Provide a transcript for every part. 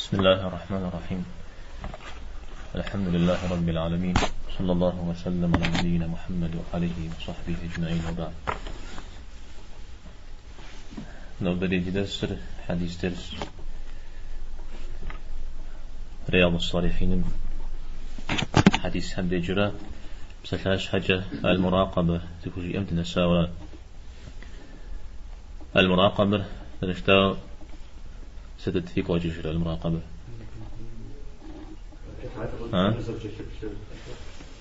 بسم الله الرحمن الرحيم الحمد لله رب العالمين صلى الله وسلم على نبينا محمد وآله وصحبه أجمعين وبعد Нобэрей ди дерсыр хьэдис дерс Рияд ас-Салихиным хьэдисхэм деджурэ псалъащхьэкӏэ аль-Муракъабэ зыхужиӏэм дынэсауэ. Аль-Муракъабэр зэрыщытауэ сытыт фигу къэкӏыжыр аль-Муракъабэр?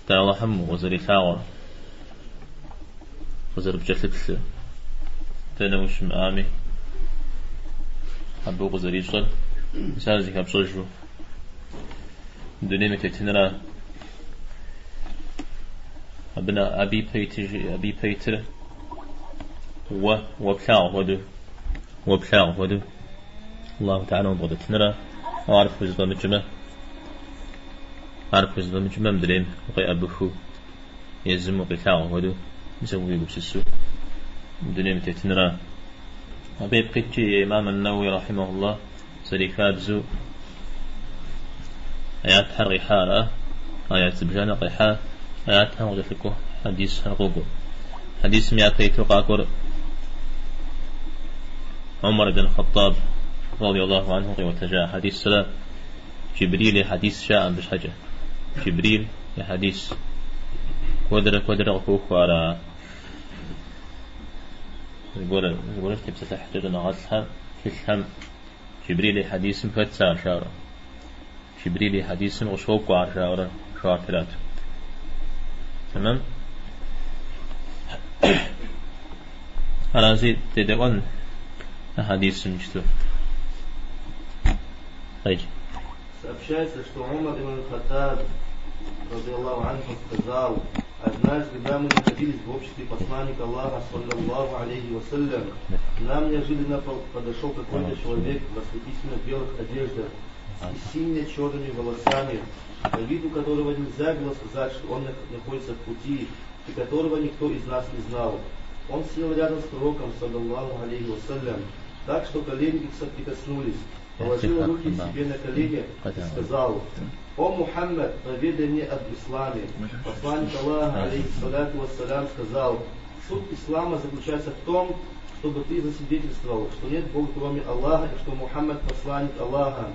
Дэ Аллахьым укъызэрилъагъур, къызэрыпкӏэлъыплъыр, дэнэ ущымыӏами, абы укъызэрищӏэр, мис ар зыхэпщӏэжу дунейм утетынра. Абы абы ипэ итыж, абы ипэ итыр уэ, уэ плъагъу хуэдэу, уэ плъагъу хуэдэу Аллаху Тэхьэлам убгъэдэтынра, ауэ ар пхузэфӏэмыкӏмэ, Ар пхузэфӏэмыкӏмэ, мыдрейм укъеӏэбыхыу, езым укъилъагъу хуэдэу, мис абы уегупсысу дунейм утетынра. Абы ипкъ иткӏи имам ан-Нэуи рахьимэхуллах зэрихабзэу аятхэр къихьа ара, аят зыбжанэ къихьа, аятхэм къыкӏэлъыкӏуэу хьэдисхэр къокӏуэ. Хьэдисым япэ иту къакӏуэр Умар ибн Хаттаб радиаллаху анху къиӏуэтэжа хьэдисра. Джибрил и хьэдис жаӏэ абы щхьэкӏэ. Джибрил и хьэдис. Куэдрэ куэдрэ къыхохуэ ар а зыгуэр зыгуэр щытепсэлъыхькӏэ щӏэныгъэлӏхэр тхылъхэм Джибрил и хьэдисым хэтщ ар жаӏэурэ. Джибрил и хьэдисым къыщокӏуэ ар жаӏэурэ жэуап ирату. Тэмэм? Арази дедэӏуэн а хьэдисым иджыту. Сообщается, что Умар ибн Хаттаб, رضي الله عنه, сказал, однажды, когда мы находились в обществе посланника Аллаха, صلى الله عليه وسلم, к нам неожиданно подошел какой-то человек в ослепительно белых одеждах и сильно черными волосами, по виду которого нельзя было сказать, что он находится в пути, и которого никто из нас не знал. Он сел рядом с пророком, صلى الله عليه وسلم, так что колени их соприкоснулись, положил руки себе на колени и сказал, «О Мухаммад, поведай мне об исламе». Посланник Аллаха, عليه الصلاة والسلام, сказал, «Суть ислама заключается в том, чтобы ты засвидетельствовал, что нет Бога кроме Аллаха и что Мухаммад посланник Аллаха.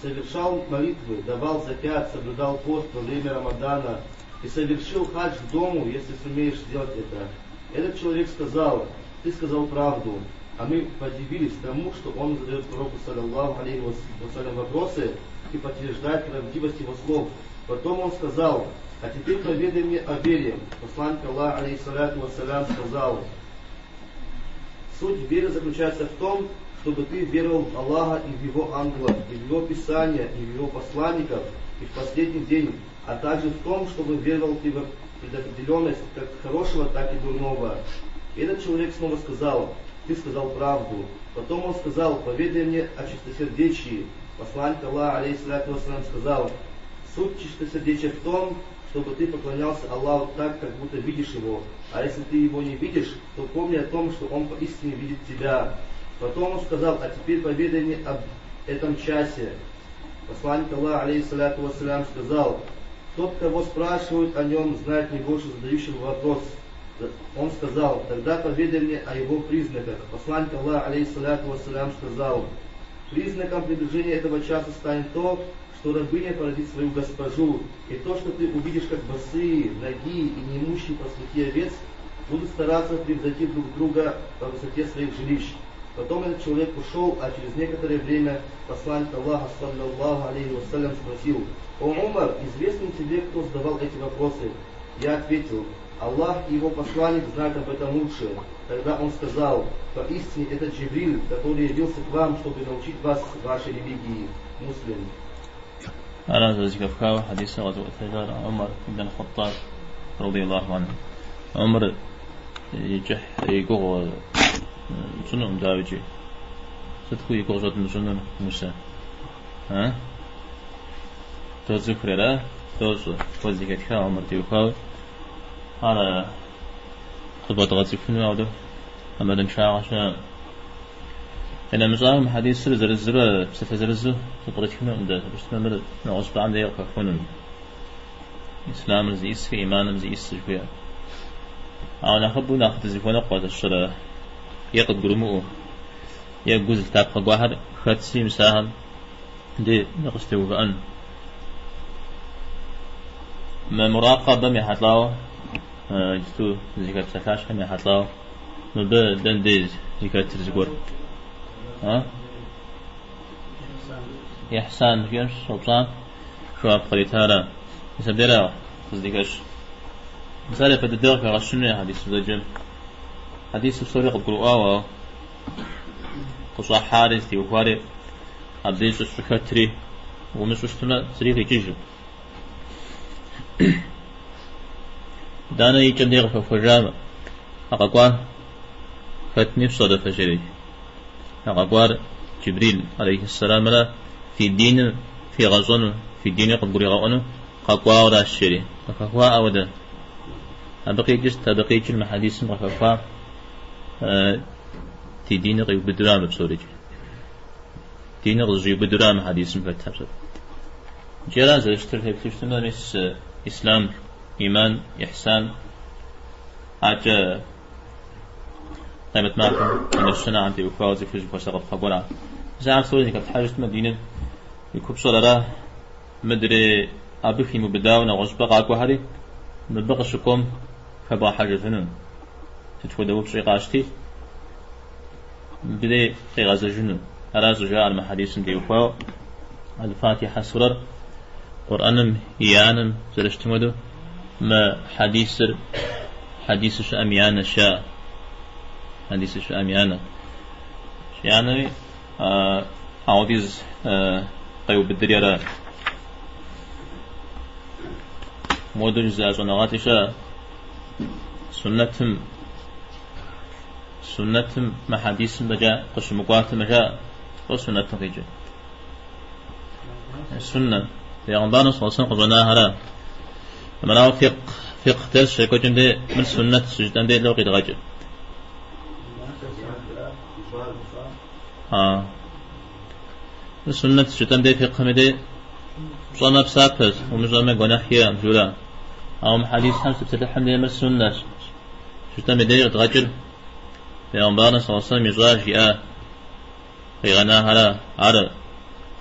Совершал молитвы, давал закят, соблюдал пост во время Рамадана и совершил хадж к дому, если сумеешь сделать это. Этот человек сказал, ты сказал правду. А мы подивились тому, что он задает пророку, صلى الله عليه وسلم, вопросы и подтверждает правдивость его слов. Потом он сказал, а теперь поведай мне о вере. Посланник Аллаха, عليه الصلاة والسلام, сказал, суть веры заключается в том, чтобы ты веровал в Аллаха и в Его ангелов, и в Его Писания, и в Его посланников, и в последний день, а также в том, чтобы веровал ты в предопределенность как хорошего, так и дурного. И этот человек снова сказал, ты сказал правду. Потом он сказал, поведай мне о чистосердечии. Посланник Аллаха, عليه الصلاة والسلام, сказал, суть чистосердечия в том, чтобы ты поклонялся Аллаху так, как будто видишь его. А если ты его не видишь, то помни о том, что он поистине видит тебя. Потом он сказал, а теперь поведай мне об этом часе. Посланник Аллаха, عليه الصلاة والسلام, сказал, тот, кого спрашивают о нем, знает не больше задающего вопрос. Он сказал, тогда поведай мне о его признаках. Посланник Аллаха, عليه الصلاة والسلام, сказал, признаком приближения этого часа станет то, что рабыня породит свою госпожу, и то, что ты увидишь, как босые, нагие и неимущие пастухи овец будут стараться превзойти друг друга по высоте своих жилищ. Потом этот человек ушел, а через некоторое время посланник Аллаха, صلى الله عليه وسلم, спросил, «О Умар, известно тебе, кто задавал эти вопросы?» Я ответил, Аллах и его посланник знают об этом лучше. Тогда он сказал, поистине это Джибриль, который явился к вам, чтобы научить вас вашей религии. Муслим. Ара зэхэфхауэ хьэдисыр къэзыӏуэтэжар Умар ибн Хаттаб رضي الله عنه. Умар и кӏыхь и гугъу тщӏынукъым дауикӏи. Сыт хуи и гугъу щӏэдмыщӏынур Мусэ? А? Доцӏыхури ара? Дощӏэ. Куэд зэхэтха Умар теухуауэ. Ар къывэдгъэцӏыхуну ауэдэу ӏэмалыншагъэ щыӏэкъым. Къинэмыщӏауэ мы хьэдисыр зырызурэ, псалъэ зырызу зэпкърытхынукъым дэ, щытмэ мыр нэгъуэщӏыпӏэхэм дей къыхэхуэну. Ислъамыр зиӏисыр, иманым зиӏисыр жыхуиӏэр. Ауэ нэхъыбэу нэхъ дызыхуэныкъуэ зэщэрэ е къыдгурымыӏуэу, е гу зылъытапхъэ гуэрхэр хэтси, мис ахэм дей дыкъыщытеувыӏэн. Мы муракъэбэм ехьэлӏауэ, иджыпсту зыхэт псалъащхьэм ехьэлӏауэ, мыбы дэн дей зыхэтыр зыгуэр? А? Ихьсан жиӏэм щӏэупщӏам жэуап къритара? Мис абдейра къыздыхэщ. Мис ар япэ дыдэ къыхэгъэщыну хьэдисым зэджэм. Хьэдисыр псори къыдгурыӏуауэ, ауэ къыщӏэхьари, зытеухуари, абдей щӏыхэтри умыщӏу щытмэ, зыри къикӏыжу. Итӏанэ и кӏэм дей къыхэхуэжамэ, а къэкӏуар хэтми фщӏэрэ фэ жери. А къэкӏуар Джибрил алейхьэссэламрэ фи диныр фигъэщӏэну, фи диныр къывгуригъэӏуэну къэкӏуауэращ жери. Къыхэхуа ауэдэ. Абы къикӏыр сыт? Абы къикӏыр мы хьэдисым къыхэхуа ди диныр къиубыдура мы псорикӏ. Диныр къызэщӏиубыдура мы хьэдисым хэт псор. Икӏи ара зэрыщытыр теплъу щытмэ, мис ислъам, иман, ихьсан акӏэ къемэт махуэм и нэщэнэхэм теухуауэ цӏыхур зыхуэсакъыпхъэ гуэра. Мис ахэр псори зэхэплъхьэжу щытмэ, диныр и купщӏэр ара, мыдрей абы химыубыдауэ нэгъуэщӏыпӏэ къакӏуэхэри мыбы къыщыкӏуэм хэбгъэхьэжыфыну. Сыт хуэдэ упщӏи къащти, мыбдей къигъэзэжыну. Ара щӏыжаӏэр мы хьэдисым теухуауэ Аль-Фатихьэ сурэр Къурӏэным и анэм зэрыщытым хуэдэу мы хьэдисыр хьэдису щыӏэм и анэщ жаӏэ. Хьэдису щыӏэм и анэ. И анэми ауэдиз къеубыдри ара. Модэу жызыӏэ щӏэныгъэлӏи щыӏэ. Суннэтым Суннэтым мы хьэдисым фӏэкӏа къыщымыкӏуатэмэ жаӏэ, лӏо суннэтым къикӏыр. Суннэ. Пейгъэмбарым саллаллаху алейхи вассалам къыщӏэнахьэра. Мырауэ фикъ, фикъ дерс щекӏуэкӏым де мыр суннэт щыжытӏэм де лӏо къидгъэкӏыр. А. Мыр суннэт щыжытӏэм де фикъым де пщӏэмэ псапэщ, умыщӏэмэ гуэныхь иӏэкъым жура. Ауэ мы хьэдисхэм щытепсэлъыхьым де мыр суннэщ. Жытӏэм и деж къидгъэкӏыр Пейгъэмбарым саллаллаху алейхи вассалам ищӏа, жиӏа, къигъэнахьэра, ар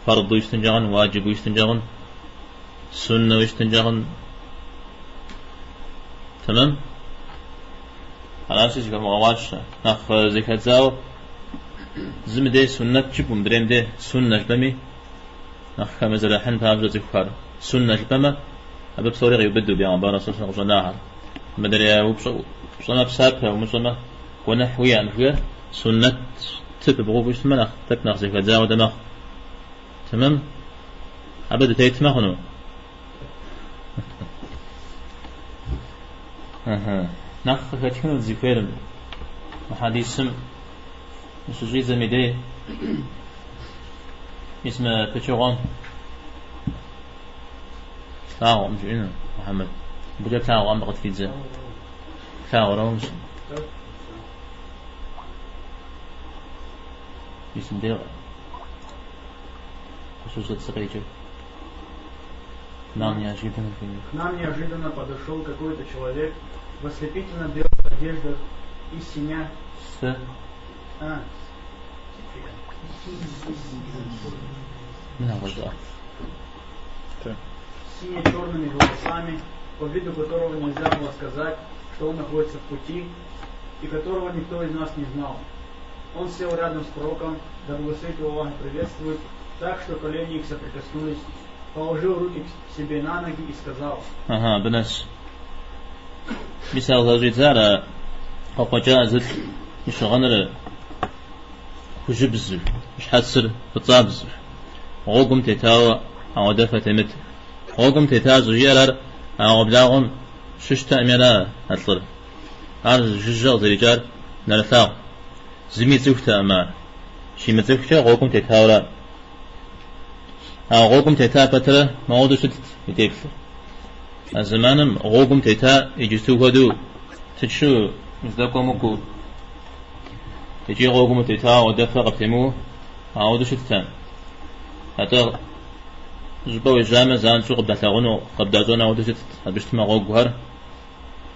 фарду щытынкӏэ хъун, уаджибу щытынкӏэ хъун, суннэу щытынкӏэ хъун. Тэмэм? Аращи, зыхэмыгъэгъуащэ. Нэхъ зэхэдзауэ зым дей суннэт жыпӏэу, мыдрейм дей суннэ жыпӏэми, нэхъ хэмызэрыхьын папщӏэ цӏыхухэр. Суннэ жыпӏэмэ, абы псори къиубыду Пейгъэмбарым саллаллаху алейхи вассалам къыщӏэнахьэр. Мыдрей упщӏэ пщӏэмэ псапэ, умыщӏэмэ гуэныхь уиӏэм жиӏэр суннэт ты пыбгъэуву щытмэ, нэхъ тӏэкӏу нэхъ зэхэдза хуэдэ мэхъу. Тэмэм? Абы дытетмэ хъуну? Ыхьы. Нэхъ къыхэтхыну дызыхуейр мы хьэдисым щыщӏидзэм и дей мис мы пычыгъуэм Плъагъукъым жиӏэну, Мухьэмэд. Мыбыкӏэ плъагъукъым абы къытридзэ. Плъагъурэ умыщ. Мис мыбдеж къыщыщӏэдзэ къеджэ. Нам неожиданно К нам неожиданно подошел какой-то человек в ослепительно белых одеждах и синя... С. А. Нэгъуэщӏа. С сине-черными волосами, по виду которого нельзя было сказать, что он находится в пути, и которого никто из нас не знал. Он сел рядом с пророком, да благословит его Аллах и приветствует, так что колени их соприкоснулись, положил руки к себе на ноги и сказал. Ага, абы нэс. Мис а къызэрыщӏидзар къыкъуэкӏа зылӏ и щыгъыныр хужьыбзыр, и щхьэцыр фӏыцӏабзыр. Гъуэгум тетауэ ауэдэфэ темыт. Гъуэгум тета щӏыжиӏэр ар а ӏэгъуэблагъуэм щыщтэкъыми ара а лӏыр. Ар жыжьэ къызэрикӏар нэрылъагъу. Зыми ицӏыхутэкъым ар. Щимыцӏыхукӏэ гъуэгум тетауэра. А гъуэгум тета пэтрэ мауэдэу щытт и теплъэр. А зэманым гъуэгум тета иджысту хуэдэу тыншу здэкӏуэм укӏуэу. Икӏи гъуэгум утетауэ ауэдэфэ къыптемыуэу ауэдэу щыттэкъым. Атӏэ щӏыпӏэ уежьамэ, занщӏэу къыбдалъагъуну, къыбдащӏэну ауэдэу щытт. Абы щытмэ гъуэгухэр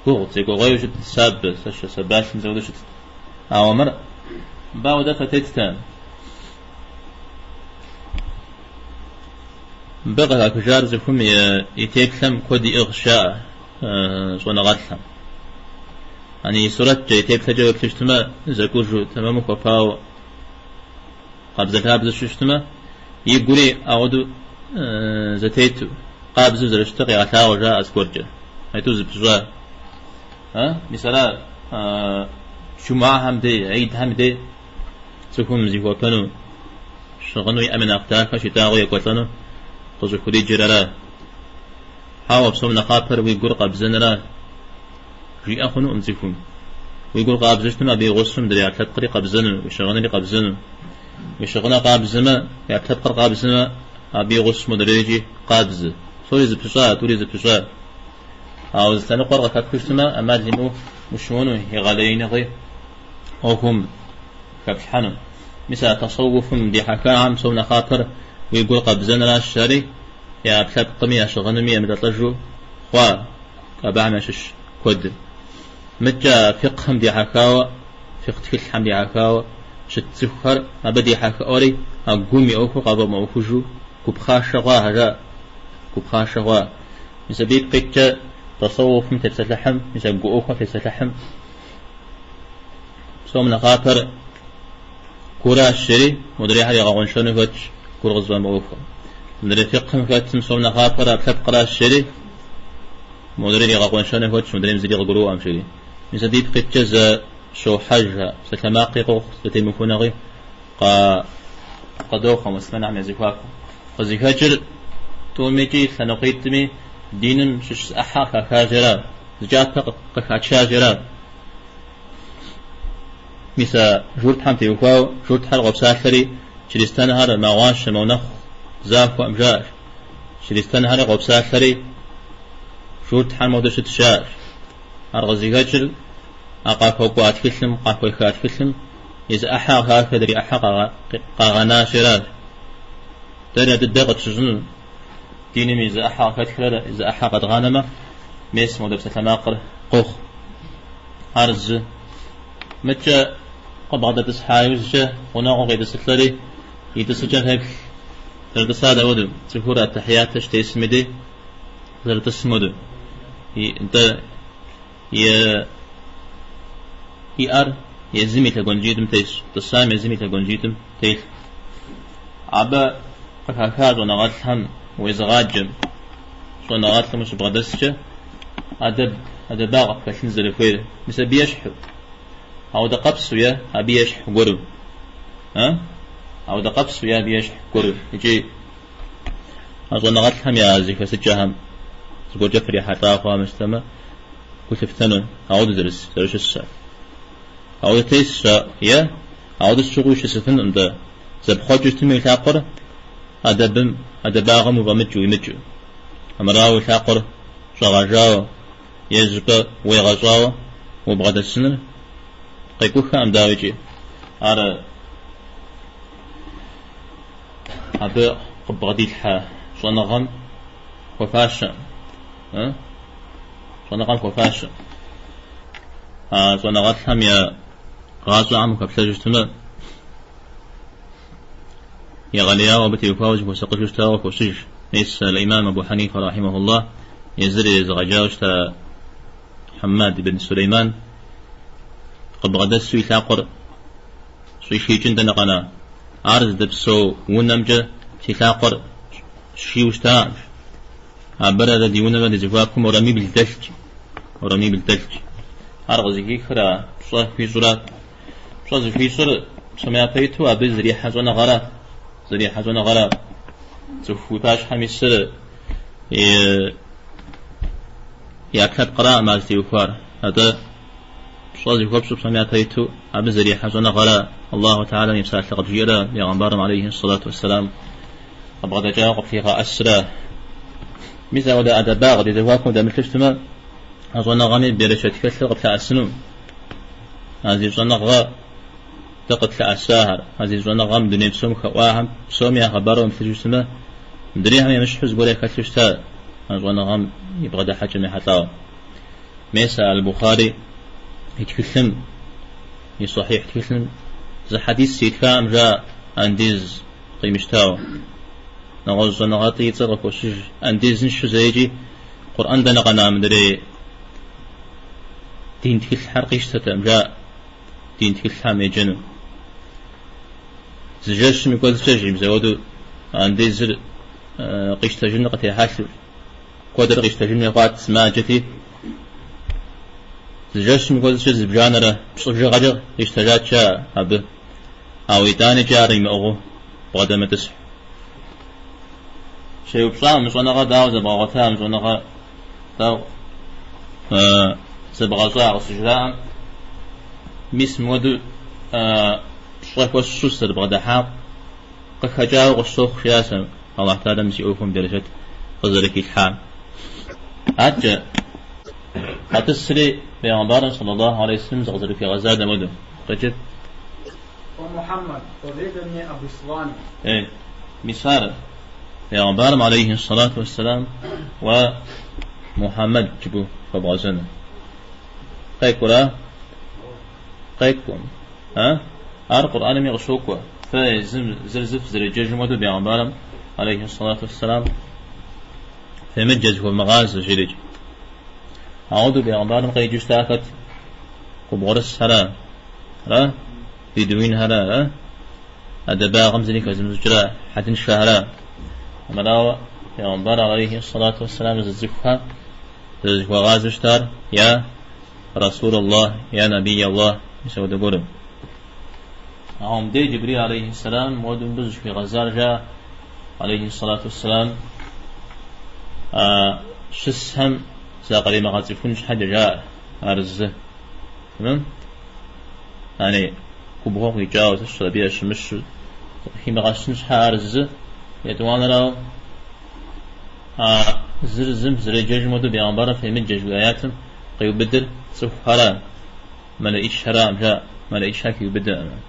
гугъут, зекӏуэгъуейуэ щытт, сабэ, сэщэ, сабалъэм зэуэдэу щытт. Ауэ мыр мыбы ауэдэфэ теттэкъым. Мыбы къыхахыжар цӏыхум и теплъэм куэд иӏыгъщ жаӏэ щӏэныгъэлӏхэм. Ани и сурэткӏэ, и теплъэкӏэ уеплъу щытмэ, зэкӏужу, тэмэму хуэпауэ, къабзэлъабзэу щытмэ, игури ауэдэу зэтету, къабзэу зэрыщытыр къегъэлъагъуэ жаӏэ зыгуэркӏэ. Айтӏу зыпыщӏа. Мис ара джумахьэм дей, гьидхэм дей цӏыхум зихуэпэну, щыгъыну иӏэм и нэхъ дахэ щитӏагъэу екӏуэлӏэну къыщӏыхуриджэр ара. Хьэуэ, псом нэхъапэр уи гур къабзэныра жиӏэ хъунукъым цӏыхум. Уи гур къабзэу щытмэ, абы и гъусэу мыдрей ӏэпкълъэпкъри къабзэну, уи щыгъынри къабзэну. Уи щыгъыныр къабзэмэ, уи ӏэпкълъэпкъыр къабзэмэ, абы и гъусэу модрейкӏи къабзэ. Псори зыпыщӏа, тӏури зыпыщӏа. Ауэ зы лъэныкъуэр къыхэпхыу щытмэ, ӏэмал имыӏэу ущыуэну, егъэлеиныгъи ӏуэхум хэплъхьэну. Мис а тасэуфым дихьэхахэм псом нэхъапэр уи гур къабзэныращ, жари я ӏэпкълъэпкъми я щыгъынми емылӏэлӏэжу хъуа абыхэм ящыщ куэдыр. Мыдкӏэ а фикъхым дихьэхауэ, фикъ тхылъхэм дихьэхауэ щыт цӏыхухэр абы дихьэхыӏуэри а гум и ӏуэхур къафӏэмыӏуэхужу гу пхъашэ хъуахэ жаӏэ, гу пхъашэ хъуа. Мис абы ипкъ иткӏэ тасэуфым тепсэлъыхьым, мис а гу ӏуэхум тепсэлъыхьым псом нэхъапэр гуращ жери, модрейхэр игъэкъуэншэну хэтщ гур къызыфӏэмыӏуэхур. Мыдрей фикъхым хэтым псом нэхъапэр ӏэпкълъэпкъращ жери, модрейр игъэкъуэншэну хэтщ, модрейм зыри къыгурыӏуэкъым жери. Мис абы ипкъ иткӏэ зэщохьэжхэ, псалъэмакъи къохъу, зэтемыхуэныгъи къыдохъуэ муслъымэнхэм я зэхуакум. Къызыхэкӏыр тӏумикӏи лъэныкъуитӏми диным щыщ зы ӏыхьэ къыхахащ ара, зы кӏапэ къыхачащ ара. Мис а журтхэм теухуауэ журтхэр къопсалъэри, чыристэнхэр мэгъуащэ, мэунэхъу, захуэкъым жаӏэщ. Чыристэнхэри къопсалъэри, журтхэр модэу щытщ жаӏэщ. Ар къызыхэкӏыр а къахуэкӏуа тхылъым, къахуеха тхылъым и зы ӏыхьэ къыхах, адрей ӏыхьэ къагъэнащ аращ. Дэри ар дыдэ къытщыщӏыну диным и зы ӏыхьэ къыхэтхрэ зы ӏыхьэ къэдгъанэмэ, мес модэ псалъэмакъыр къохъу. Ар зы. Мыдкӏэ къыбгъэдэтӏысхьа иужькӏэ гъунэгъуу къетӏысылӏэри, и тӏысыкӏэм феплъ. Зэрытӏысар дауэдэу? Цӏыхур аттыхьиятыр щытесым и дей зэрытӏысым хуэдэу. Нтӏэ, и и ӏэр езым и лъэгуанжьитӏым телъщ, тӏысам езым и лъэгуанжьитӏым телъ. Абы къыхаха щӏэныгъэлӏхэм уезыгъаджэм, щӏэныгъэлӏым ущыбгъэдэскӏэ ӏэдэб, ӏэдэбагъ пхэлъын зэрыхуейр, мис абы ещхьу, ауэдэ къэпсу е абы ещхь гуэру. А? Ауэдэ къэпсу е абы ещхь гуэру. Икӏи а щӏэныгъэлӏхэм я зэхэсыкӏэхэм зыгуэркӏэ фрихьэлӏа хъуамэ щытэмэ, гу лъыфтэну, ауэдэ зэрыщысыр. Ауэдэ тесщ е ауэдэ сыт щыгъуи ущысыфынукъым дэ. Зэпхъуэкӏыу щытми уи лъакъуэр ӏэдэбым, ӏэдэбагъым уфӏэмыкӏыу, уимыкӏыу. Армырауэ уи лъакъуэр щӏэгъэжауэ е зыщӏыпӏэ уегъэщӏауэ убгъэдэсыныр къекӏуххэкъым дауикӏи. Ар абы къыббгъэдилъхьэ щӏэныгъэм хуэфащэкъым. Щӏэныгъэм хуэфащэкъым. А щӏэныгъэлӏхэм я гъащӏэхэм ухэплъэжу щытмэ, егъэлеяуэ абы теухуауэ зыхуэсакъыжу щытауэ къыхощыж. Мес аль-имам Абу Хьэнифэ рахьимахуллах езыр езыгъэджауэ щыта Хьэммад ибн Сулейман къыбгъэдэсу и лъакъуэр щӏишиикӏын дэнэ къэна? Ар здэпсэу унэмкӏэ си лъакъуэр сшийуэ щытакъым. Абырэ дэ ди унэмрэ ди зэхуакум уэрамибл дэлъщ. Уэрамибл дэлъщ. Ар къызыхихыр а пщӏэ хуищӏурат. Пщӏэ зыхуищӏыр псом япэ иту абы зэрихьэ щӏэныгъэрат. Зэрихьэ щӏэныгъэрат. Цӏыху уи пащхьэм исыр и ӏэпкълъэпкъыракъым ар зытеухуар. Атӏэ пщӏэ зыхуэпщӏыр псом япэ иту абы зэрихьэ щӏэныгъэра, Аллаху Тэхьэлам и псалъэ къыбжиӏэра, Бегъымбарым алейхи сэлату уэсселам къыбгъэдэкӏауэ къыплъигъэӏэсра. Мис апхуэдэ ӏэдэбагъ ди зэхуакум дэмылъу щытмэ, а щӏэныгъэми берычэт хэлъыр къыплъэӏэсыну. А зи щӏэныгъэ Дэ къытлъэӏэсахэр, а зи щӏэныгъэм дуней псом хэӏуахэм псоми я хъыбар уемыплъыжу щытмэ, мыдрейхэм емыщхьу зыгуэр яхэлъу щыта а щӏэныгъэм и бгъэдыхьэкӏэм ехьэлӏауэ. Мес а Аль-Бухари и тхылъым, и Сахихь тхылъым зы хьэдис итхаӏым жаӏэ андез къимыщтауэ. Нэгъуэщӏ щӏэныгъэлӏи и цӏэр къыхощыж андезыншэу зэикӏи Къурӏэн дэнэ къэна мыдрей дин тхылъхэр къищтэтэкъым жаӏэ. Дин тхылъхэм еджэну. Зы жэщым и кӏуэцӏкӏэ жи мис ауэдэу андезыр къищтэжыныр къытехьэлъэу, куэдрэ къищтэжын хуей хъуат сымаджэти, зы жэщым и кӏуэцӏкӏэ зыбжанэрэ пщӏы бжыгъэкӏэ къищтэжат жаӏэ абы, ауэ итӏаникӏэ ар имыӏыгъыу бгъэдэмытӏысхьу. Щеупщӏам, мы щӏэныгъэр дауэ зэбгъэгъуэта, мы щӏэныгъэр дауэ зэбгъэщӏа къыщыжраӏэм, мис мыуэдэу пщӏэ хуэсщӏу сызэрыбгъэдыхьам къыхэкӏауэ къысщохъу, жиӏащ сэ Аллахь Тэхьэлам си ӏуэхум берычэт къызэрыхилъхьам. Адэкӏэ къэтӏысри Пейгъэмбарым саллаллаху алейхи вассалам зыкъызэрыхуигъэзар дауэдэу къеджэт. О Мухьэммэд, поведай мне об исламе. Эй, мис ар, Пейгъэмбарым алейхи ссалату уассалам уэ Мухьэммэд жыпӏэу хуэбгъэзэну. Къекӏура? Къекӏуэм. А? Ар Къурӏэнми къыщокӏуэ. Фэ езым зыр зым фызэреджэжым хуэдэу Пейгъэмбарым алейхи ссалату уассалам фемыджэ зыхуэвмыгъазэ жиӏэрикӏ. Ауэдэу Пейгъэмбарым къеджэу щыта хэт? Губгъуэрысхэра? Ара? Бедуинхэра? Ара? Адэбагъым зыри хэзымыщӏыкӏра? Хьэлыншэхэра? Армырауэ, Пейгъэмбар алейхи ссалату уассалам зыцӏыхухэр зэрызыхуагъазэу щытар я Расул Аллах, я Набий Аллах, мис апхуэдэ гуэру. Ауэ мыбдеж Джибрил алейхи ссалам мыуэдэу мыбы зыщӏыхуигъэзар жаӏэ, алейхи ссалату уассалам, а щысхэм закъримыгъэцӏыхун щхьэкӏэ жаӏэ ар зы. Тэмэм? Яни губгъуэ къикӏауэ сыт абы ящымыщу зыкъыхимыгъэщын щхьэ ар зы, етӏуанэрауэ, а зыр зым зэреджэжым хуэдэу Пейгъэмбарым фемыджэ жиӏэ аятым къиубыдыр цӏыхухьэра, мэлэӏичхэраӏым жаӏэ, мэлэӏичхэр хиубыдэкъым.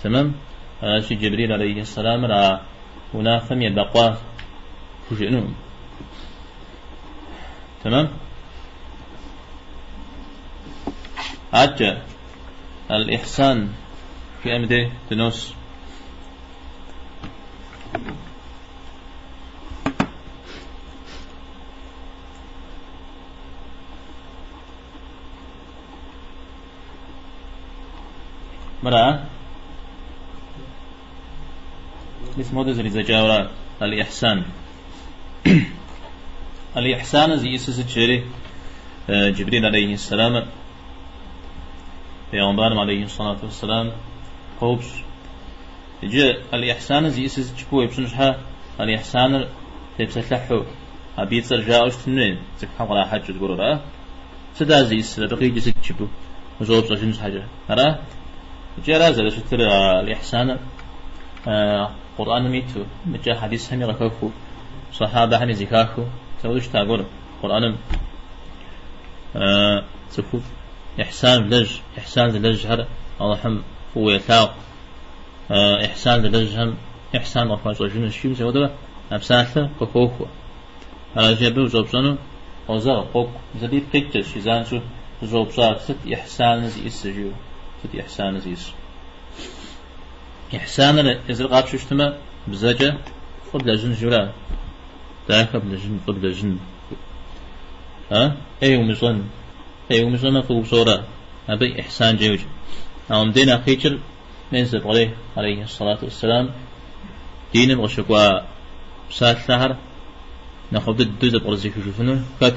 Тэмэм? Аращи, Джибрил алейхи ссаламыр а унафэм ебэкъуа пхужыӏэнукъым. Тэмэм? Адэкӏэ, Аль-Ихсан жиӏэм дей дынос. Мыра? Мис модэу зэридзэкӏауэра Аль-Ихсан. Аль-Ихсаныр зиӏысыр сыт жери Джибрил алейхи ссаламыр Пейгъэмбарым алейхи ссалату уассалам къоупщӏ. Иджы Аль-Ихсаныр зиӏысыр сыт жыпӏэу уеупщӏын щхьэ Аль-Ихсаныр тепсэлъыхьу, абы и цӏэр жаӏэу щытын хуей, цӏыхухэм кърахьэкӏыу зыгуэру, ара? Сыт ар зиӏысыр, абы къикӏыр сыт жыпӏэу ущӏэупщӏэжын щхьэкӏэ, ара? Икӏи ара зэрыщытыр Аль-Ихсаныр Къурӏэным иту, мыкӏэ хьэдисхэми къыхэхуу, сахьабэхэми зэхахыу, зэуэду щыта гуэр Къурӏэным цӏыхуфӏ ихьсан влэжь, ихьсан зылэжьхэр Алыхьым фӏыуэ елъагъу, ихьсан зылэжьхэм ихьсан къыхуащӏэжынущ жиӏэу зэуэдурэ а псалъэр къыхохуэ. Аращи, абы ущӏэупщӏэну къозэгъ, къокӏу. Мис абы ипкъ иткӏэщ и занщӏэу зыщӏэупщӏар, сыт ихьсаныр зиӏысыр жиӏэу, сыт ихьсаныр зиӏысыр. Ихьсаныр езыр къапщтэу щытмэ, бзэкӏэ фӏы блэжьын жиӏэура? Дахэ блэжьын, фӏы блэжьын. А? ӏей умыщӏэн. ӏей умыщӏэмэ, фӏы упщӏэура? Абы ихьсанкӏэ йоджэ. Ауэ мыбдеж нэхъ къикӏыр мес зэпкърей, алейхи ссалату уассалам, диным къыщыкӏуа псалъэхэр нэхъыфӏ дыдэу зэпкърызыхыжыфынур хэт?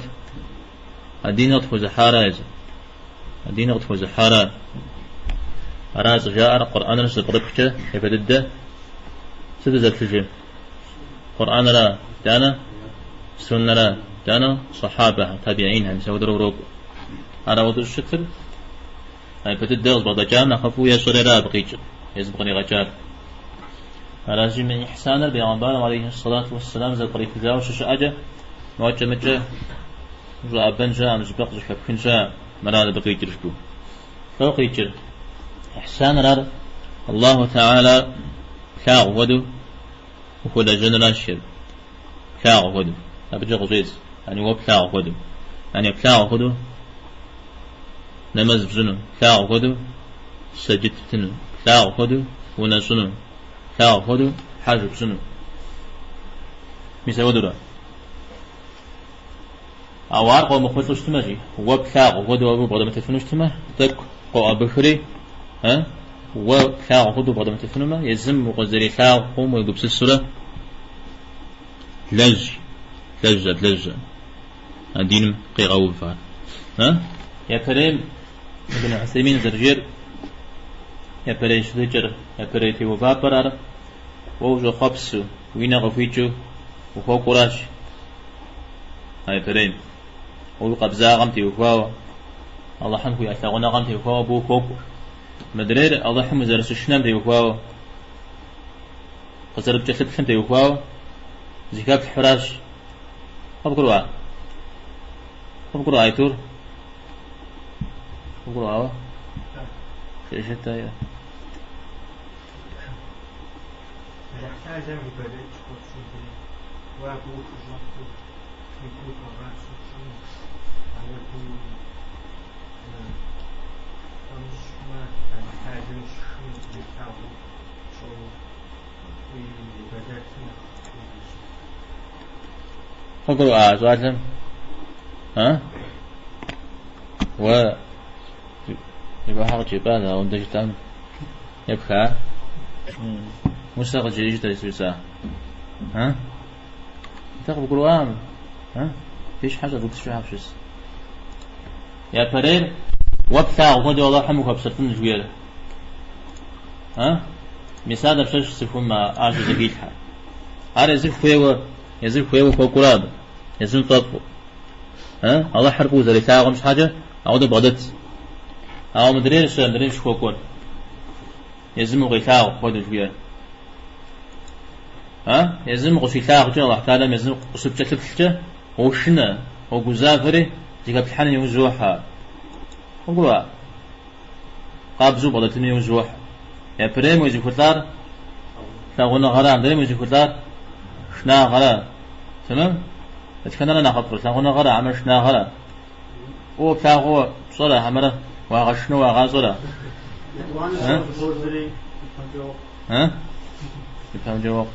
А диныр къытхуэзыхьара езыр? А диныр къытхуэзыхьара? Ара щӏыжаӏэр Къурӏэныр щызэпкърыпхкӏэ япэ дыдэ сыт узэплъыжыр? Къурӏэныра, итӏанэ суннэра, итӏанэ сахьабэхэр, табиинхэр, мис апхуэдэурэ урокӏуэ. Ар ауэдэу щытыр япэ дыдэ къызбгъэдэкӏам нэхъыфӏу ещӏэри ара абы къикӏыр, езым къригъэкӏар. Аращи, мы ихьсаныр Бегъымбарым алейхи ссалату уассалам зэпкърихыжауэ щыщыӏэкӏэ, мокӏэ-мыкӏэ ущӏэӏэбэн щыӏэкъым, зыщӏыпӏэ къыщӏыхэпхын щыӏэкъым, мырат абы къикӏыр жыпӏэу. Лӏо къикӏыр? Ихьсаныр ар Аллаху Тэхьэла плъагъу хуэдэу ухуэлэжьэныращ жиӏэр. Плъагъу хуэдэу. Абыкӏэ къыщӏедз. Яни уэ плъагъу хуэдэу. Яни плъагъу хуэдэу нэмэз пщӏыну, плъагъу хуэдэу сэджыт птыну, плъагъу хуэдэу унэщӏыну, плъагъу хуэдэу хьэж пщӏыну. Мис апхуэдэурэ. Ауэ ар къомыхъулӏэу щытмэ, жи, уэ плъагъу хуэдэу абы убгъэдэмытыфыну щытмэ, тӏэкӏу къоӏэбыхри, уэ плъагъу хуэдэу убгъэдэмытыфынумэ, езым укъызэрилъагъум уегупсысурэ лэжь, лэжь, лэжь а диным къигъэув ар. Япэрейм Ибн Усеймин зэрыжиӏэр, япэрей щытыкӏэр, япэрей теувапӏэр ар уэ ущӏэхъуэпсу, уи нэ къыхуикӏыу ухуэкӏуэращ. А япэрейм уэ уи къабзагъэм теухуауэ, Алыхьым хуиӏэ лъагъуныгъэм теухуауэ абы ухуокӏуэ. Мыдрейр Алыхьым узэрыщышынэм теухуауэ, къызэрыпкӏэлъыплъым теухуауэ зыхэплъхьуращ. Къыбгурыӏуа? Къыбгурыӏуа айтур? Къыбгурыӏуауэ? Жыӏэжыт-тӏэ. Алыхьталэм ибадэт хуэпщӏын дей, уэ абы ухущӏэкъуу, уи гур хуэкъабзэу пщӏыну, ауэдэу пфӏэмыщӏмэ, Алыхьталэм ущышынэу узэрилъагъуу пщӏэуэ уи ибадэтыр нэхъ уигъэщӏын. Къыгурыӏуа щӏалэм? А? Уэ зыгуэрхэр къыджепӏа, ауэ дэ жытӏам епха? Мусэ къыджеӏэжыт жысӏа? А? Дэ къыбгурыӏуакъым. А? Фи щхьэ щӏэвгупсысу щхьэ фыщыс? Япэрейр уэ плъагъу хуэдэу Алыхьым ухуэпщылӏын жыхуиӏэр. А? Мис ар дапщэщ цӏыхум ар щызэхилъхьэ? Ар езыр хуейуэ, езыр хуейуэ хуэкӏуэра абы, езым фӏэфӏу. А? Алыхьыр фӏыуэ зэрилъагъум щхьэкӏэ ауэдэу бгъэдэт. Ауэ мыдрейр щэ, мыдрейм щыхуэкӏуэр. Езым укъилъагъу хуэдэу жыхуиӏэр. А? Езым укъыщилъагъукӏэ, Алыхь Тэхьэлам езым къыщыпкӏэлъыплъкӏэ, уошынэ, уогузавэри, зыхэплъхьэным иужь уохьэ. Къыбгурыӏуа? Къабзэу бгъэдэтыным иужь уохьэ. Япэрейм уезыхулӏар лъагъуныгъэра, мыдрейм уезыхулӏар шынагъэра. Тэмэм? Дэтхэнэра нэхъыфӏыр, лъагъуныгъэра хьэмэрэ шынагъэра? Фӏыуэ плъагъуу пщӏэрэ хьэмэрэ уагъэшынэу уагъащӏэрэ? Ипэмкӏэ уохъу.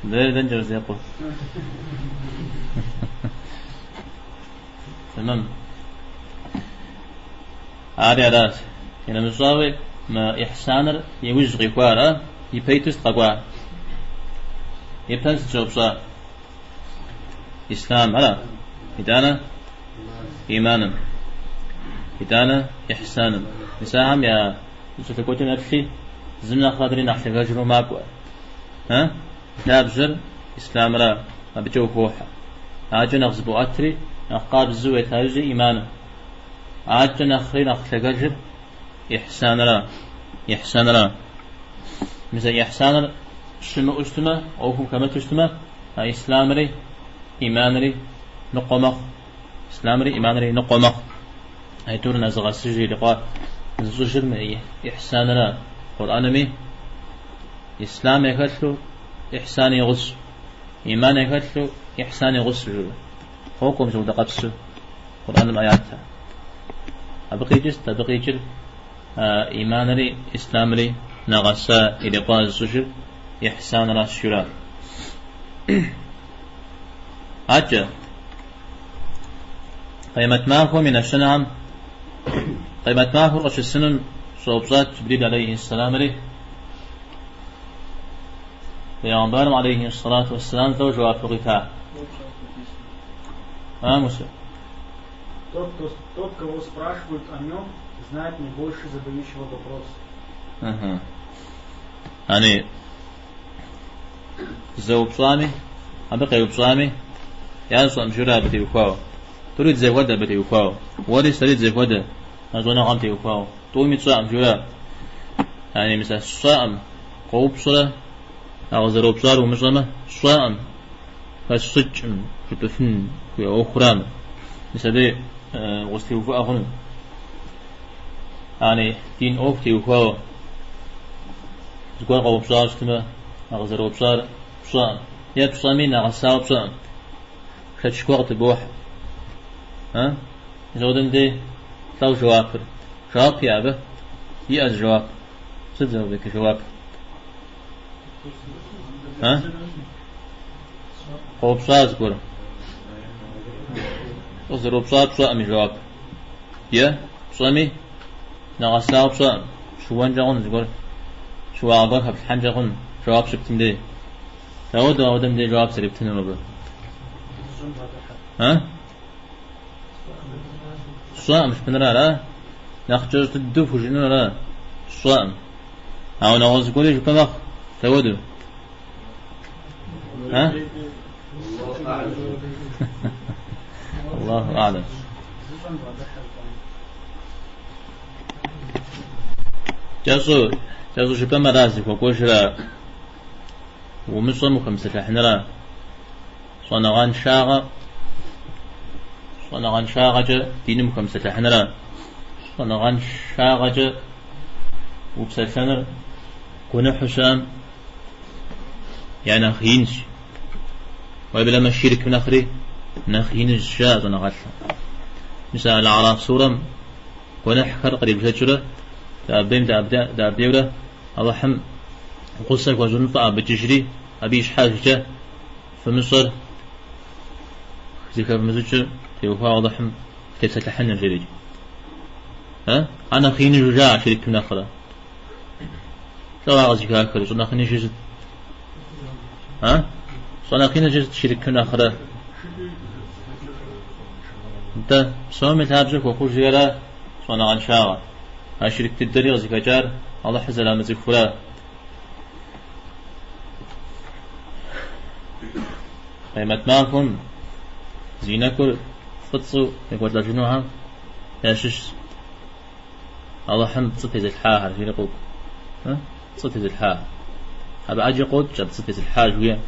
Мыдрейр дэнкӏэ узекъур? Тэмэм. Ари аращ. Къинэмыщӏауи, мы ихьсаныр иужь къихуар, а? Ипэ иту сыт къэкӏуа? Ипэм сыт щӏэупщӏа? Ислъам, ара? Итӏанэ иманым. Итӏанэ ихьсаным. Мис ахэм я зэкӏэлъыкӏуэкӏэм еплъи, зым нэхърэ адрей нэхъ лъагэжу макӏуэ. А? Лъабжьэр ислъамра, абыкӏэ ухуохьэ. Акӏэ нэхъ зыбоӏэтри, нэхъ къабзэу уета иужькӏэ иманым. Акӏэ нэхъри нэхъ лъагэжыр ихьсанра, ихьсанра. Мис а ихьсаныр щымыӏэу щытмэ, ӏуэхум хэмыту щытмэ, а ислъамри иманри ныкъуэ мэхъу. Ислъамри иманри ныкъуэ мэхъу. Айтӏур нэзыгъэсыжыр ирикъуа зыщӏыжыр мы ихьсанра. Къурӏэнми ислъам яхэлъу ихьсан и гъусэу, иман яхэлъу ихьсан и гъусэу жиӏэу. Къокӏуэ мис апхуэдэ къабзэу Къурӏэным аятхэр. Абы къикӏыр сыт? Абы къикӏыр иманри ислъамри нэгъэса ирикъуа зыщӏыжыр ихьсанращ жиӏэра. Акӏэ, Къемэт махуэм и нэщэнэхэм, Къемэт махуэр къыщысынум щӏэупщӏат Джибрил алейхи сэламри, Пейгъэмбарым алейхи сэлату уэсселам лӏо жэуапу къита. А, Мусэ? Тот, кто, тот, кого спрашивают о нем, знает не больше задающего вопрос. Ага. Ани зэупщӏами, абы къеупщӏами, ящӏэм жиӏэурэ абы теухуауэ. Тӏури дызэхуэдэ абы теухуауэ. Уэри сэри дызэхуэдэ а щӏэныгъэм теухуауэ. Тӏуми тщӏэкъым жиӏэурэ. Ани мис а сщӏэкъым къоупщӏрэ а къызэроупщӏар умыщӏэмэ, сщӏэкъым, хэсщӏыкӏкъым жыпӏэфын хуей ӏуэхурам. Мис абы укъызэтеувыӏэ хъуну. Ани дин ӏуэху теухуауэ зыгуэр къэупщӏауэ щытмэ, а къызэроупщӏар пщӏэкъым. Е пщӏэми нэгъэсауэ пщӏэкъым. Шэч гуэр къытыбохьэ. А? Мис ауэдэм дей лӏэу жэуапыр. Жэуап иӏэ абы? Иӏэ зы жэуап. Сыт зэуэбэки жэуап? А? Къоупщӏа зыгуэр. Къызэроупщӏар пщӏэкъым и жэуап. Е пщӏэми нэгъэсауэ пщӏэкъым. Щыуэнкӏэ хъун зыгуэр. Щыуагъэ гуэр хэплъхьэнкӏэ хъун жэуап щыптым дей. Дауэдэу ауэдэм дей жэуап зэрептынур абы? А? Сщӏэкъым жыпӏэныр ара? Нэхъ кӏэщӏ дыдэу пхужыӏэнур ара? Сщӏэкъым. Ауэ нэгъуэщӏ зыгуэри жыпӏэ мэхъу. Дауэдэу? А? Аллаху а'лам. Кӏэщӏу, кӏэщӏу жыпӏэмэ ара зыхуэкӏуэжыр умыщӏэм ухэмыпсэлъыхьыныра? Щӏэныгъэншагъэ, щӏэныгъэншагъэкӏэ диным ухэмыпсэлъыхьыныра? Щӏэныгъэншагъэкӏэ упсэлъэныр гуэныхьу щыӏэм я нэхъ инщ. Уеблэмэ ширкым нэхъри нэхъ иныжщ жаӏэ щӏэныгъэлӏхэм. Мис а Аль-Араф сурэм гуэныхьхэр кърибжэкӏыурэ, дэ абдейм дэ абдейурэ Алыхьым гъусэ хуэщӏыным фӏэӏэбыкӏыжри, абы и щхьэжкӏэ фымыщӏэр зыхэвмыщӏыкӏыр теухуауэ Алыхьым фытепсэлъыхьыныр жерикӏ. А? Ар нэхъ иныжу жаӏэ ширкым нэхърэ. Лӏо ар къызыхахыр, щӏэнэхъ иныжыр сыт? А? Щӏэнэхъ иныжыр сыт ширкым нэхърэ? Нтӏэ, псоми лъабжьэ хуэхъужри ара щӏэныгъэншагъэр? А ширк дыдэри къызыхэкӏар Алыхьыр зэрамыцӏыхура? Къемэт махуэм зи нэкӏур фӏыцӏэу екӏуэлӏэжынухэм ящыщщ Алыхьым пцӏы тезылъхьахэр, жери къокӏуэ. Пцӏы тезылъхьахэр. Абы ӏэджэ къокӏ, а пцӏы тезылъхьа жыхуиӏэм.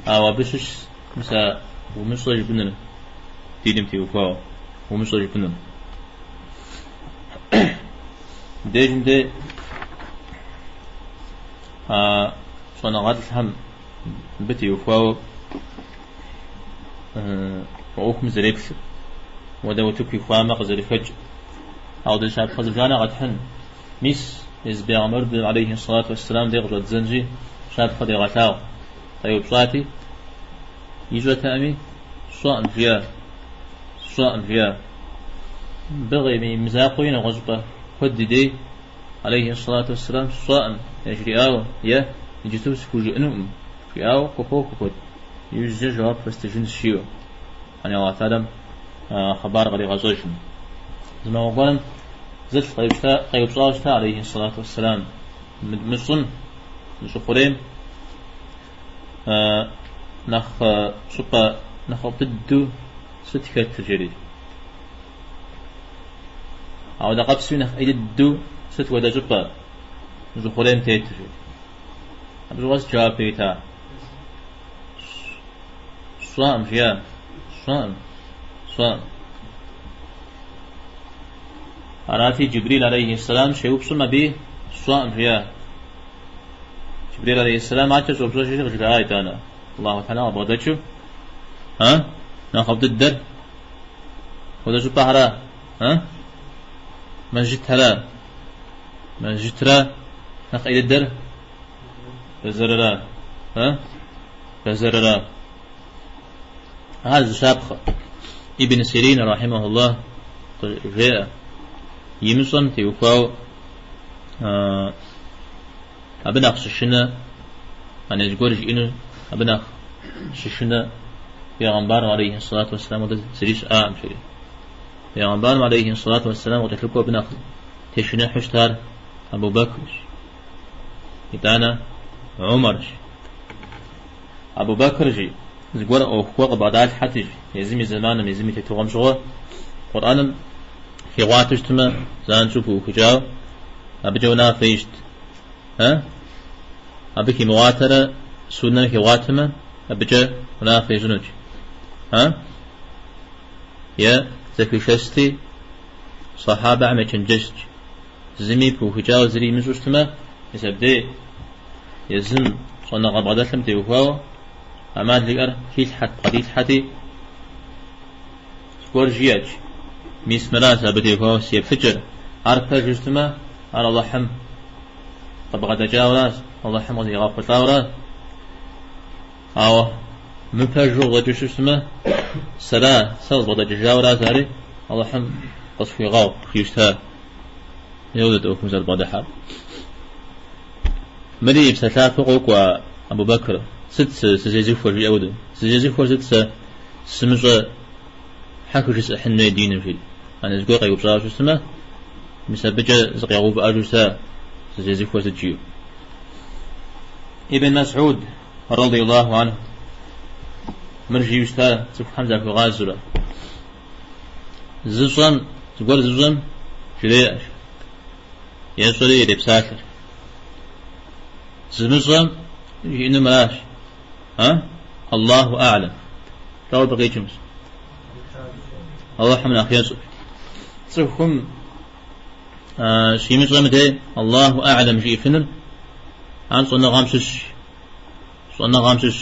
Ауэ абы щыщщ мис а умыщӏэ жыпӏэныр, диным теухуауэ, умыщӏэ жыпӏэныр. Мыбдежым де а щӏэныгъэлӏхэм мыбы теухуауэ ӏуэхум зэреплъыр, уэдэ утыку ихуамэ къызэрыхэкӏ. Ауэдэ щапхъэ зыбжанэ къэтхьын. Мис езы бегъымбар алейхи сэлату уэсселам де къыщӏэддзэнщи, щапхъэ дегъэлъагъу. Къеупщӏати, ищӏэтэӏыми, сщӏэкъым жиӏа, сщӏэкъым жиӏа. Мыбы и мызакъуэуи нэгъуэщӏыпӏэ куэд и дей, алейхи сэлату уэсселам, сщӏэкъым яжриӏауэ, е иджыту схужыӏэнукъым жиӏауэ къыхохуэ куэд. Иужькӏэ жэуап фэстыжынщ жиӏэу, ани Аллахь Тэхьэлам хъыбар къригъэщӏэжым. Зы махуэ гуэрым зылӏ къеупщӏауэ щыта, алейхи сэлату уэсселам, мы щӏым, мы щӏы хъурейм нэхъ щӏыпӏэ нэхъыфӏ дыдэу сыт хэтыр, жери. Ауэдэ къабзэуи нэхъ ӏей дыдэу сыт хуэдэ щӏыпӏэ мы щӏы хъурейм тетыр, жери. Абы щыгъуэ сыт жэуап ирита? Сщӏэкъым, жиӏа. Сщӏэкъым. Сщӏэкъым. Арати, Джибрил алейхи сэлам щеупщӏым аби сщӏэкъым, жиӏа. Джибрил алейхи сэлам адэкӏэ щӏэупщӏэжри къыжраӏа итӏанэ. Аллаху Тэхьэлам къыбгъэдэкӏыу, а? Нэхъыфӏ дыдэр хуэдэ щӏыпӏэхэра? А? Мэжджытхэра? Мэжджытра нэхъ ӏей дыдэр? Бэзэрыра? А? Бэзэрыра? Ар зы щапхъэ. Ибн Сирин рахьимахуллах жеӏэ, имыщӏэм теухуауэ абы нэхъ щышынэ, ани зыгуэр жиӏэну абы нэхъ щышынэ бегъымбарым алейхи сэлату уэсселам хуэдэ зыри щыӏакъым, жери. Бегъымбарым алейхи сэлату уэсселам къыкӏэлъыкӏуэу абы нэхъ тешыныхьу щытар Абу Бэкрщ. Итӏанэ Умарщ. Абу Бэкр жи, зыгуэр ӏуэху гуэр къыбгъэдалъхьэти, жи, езым и зэманым, езым и тетыгъуэм щыгъуэ Къурӏэным хигъуатэу щытмэ, занщӏэу пыухыкӏауэ, абыкӏэ унафэ ищӏт. Э? Абы химыгъуатэрэ суннэм хигъуатэмэ, абыкӏэ унафэ ищӏынут. Э? Е зэхуишэсти, сахьабэхэм ечэнджэщт. Зыми пыухыкӏауэ зыри имыщӏэу щытмэ, мис абдей езым щӏэныгъэ бгъэдэлъым теухуауэ ӏэмал иӏэр хилъхьэт, бгъэдилъхьэти, зыгуэр жиӏэт. Мис мыращ абы теухуауэ си еплъыкӏэр. Ар пэжу щытмэ, ар Алыхьым къыбгъэдэкӏауэращ, Алыхьым къызигъэхъулӏауэращ. Ауэ мыпэжу къыщӏэкӏыу щытмэ, сэра, сэ къызбгъэдэкӏыжауэращ ари, Алыхьым къысхуигъэгъу, жиӏэу щыта. Еуэт ӏуэхум зэрыбгъэдыхьэр. Мыри и псэлъафэу къокӏуэ Абу Бэкр. Сыт сызезыхуэр, жиӏэ хуэдэу. Сызезыхуэр сыт сэ сымыщӏэ хьэ хыжысӏыхьын хуей диным, жиӏэ. Ани зыгуэр къеупщӏауэ щытмэ, мис абыкӏэ зыкъигъэувыӏэжу щыта, сызезыхуэр сыт жиӏэу. Ибн Масӏуд, радиаллаху анху, мыр жиӏэу щыта цӏыхухэм захуигъазэурэ. Зыщӏэм, зыгуэр зыщӏэм жреӏэ. Ещӏэри ирепсалъэр. Зымыщӏэм жиӏэну мыращ. А? Аллаху а'лам. Дауэ абы къикӏым? Аллахьым нэхъ ещӏэ. Цӏыхум щимыщӏэм дей Аллаху а'лам жиӏэфыныр ар щӏэныгъэм щыщ. Щӏэныгъэм щыщ.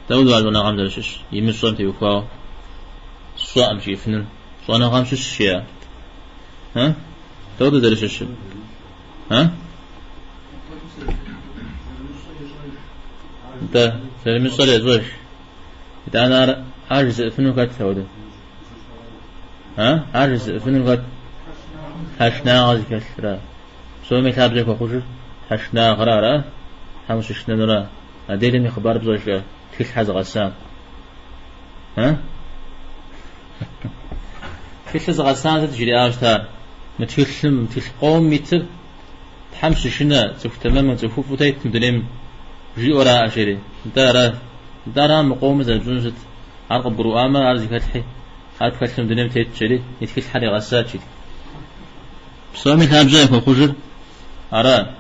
Дауэ ар щӏэныгъэм зэрыщыщ? Имыщӏэм теухуауэ сщӏэӏым жиӏэфыныр щӏэныгъэм щыщ жиӏа? А? Дауэ зэрыщыщыр? А? Нтӏэ, зэрымыщӏэр ещӏэж. Итӏанэ ар ар жызыӏэфыну хэт ауэдэ? А? Ар жызыӏэфынур хэт? Тхьэшынагъэ зыхэлъра. Псоми лъабжьэ хуэхъужыр тхьэшынагъэра, ара? Тхьэм ущышынэнура? А делэм и хъыбар пщӏэжрэ тхылъхьэр зыгъэсам? А? Тхылъыр зыгъэсам сыт жриӏауэ щытар? Мы тхылъым, мы тхылъ къомым итыр Тхьэм щышынэ цӏыху тэмэму, цӏыхуфӏу тет мы дунейм жиӏэу араӏэ, жери. Нтӏэ ара? Нтӏэ ара мы къомыр зэрыпщӏынур сыт? Ар къыбгурыӏуамэ, ар зыхэлъхьи, ар пхэлъу мы дунейм тет, жери, и тхылъхьэр игъэсат, жи. Псоми лъабжьэ яхуэхъужыр ара?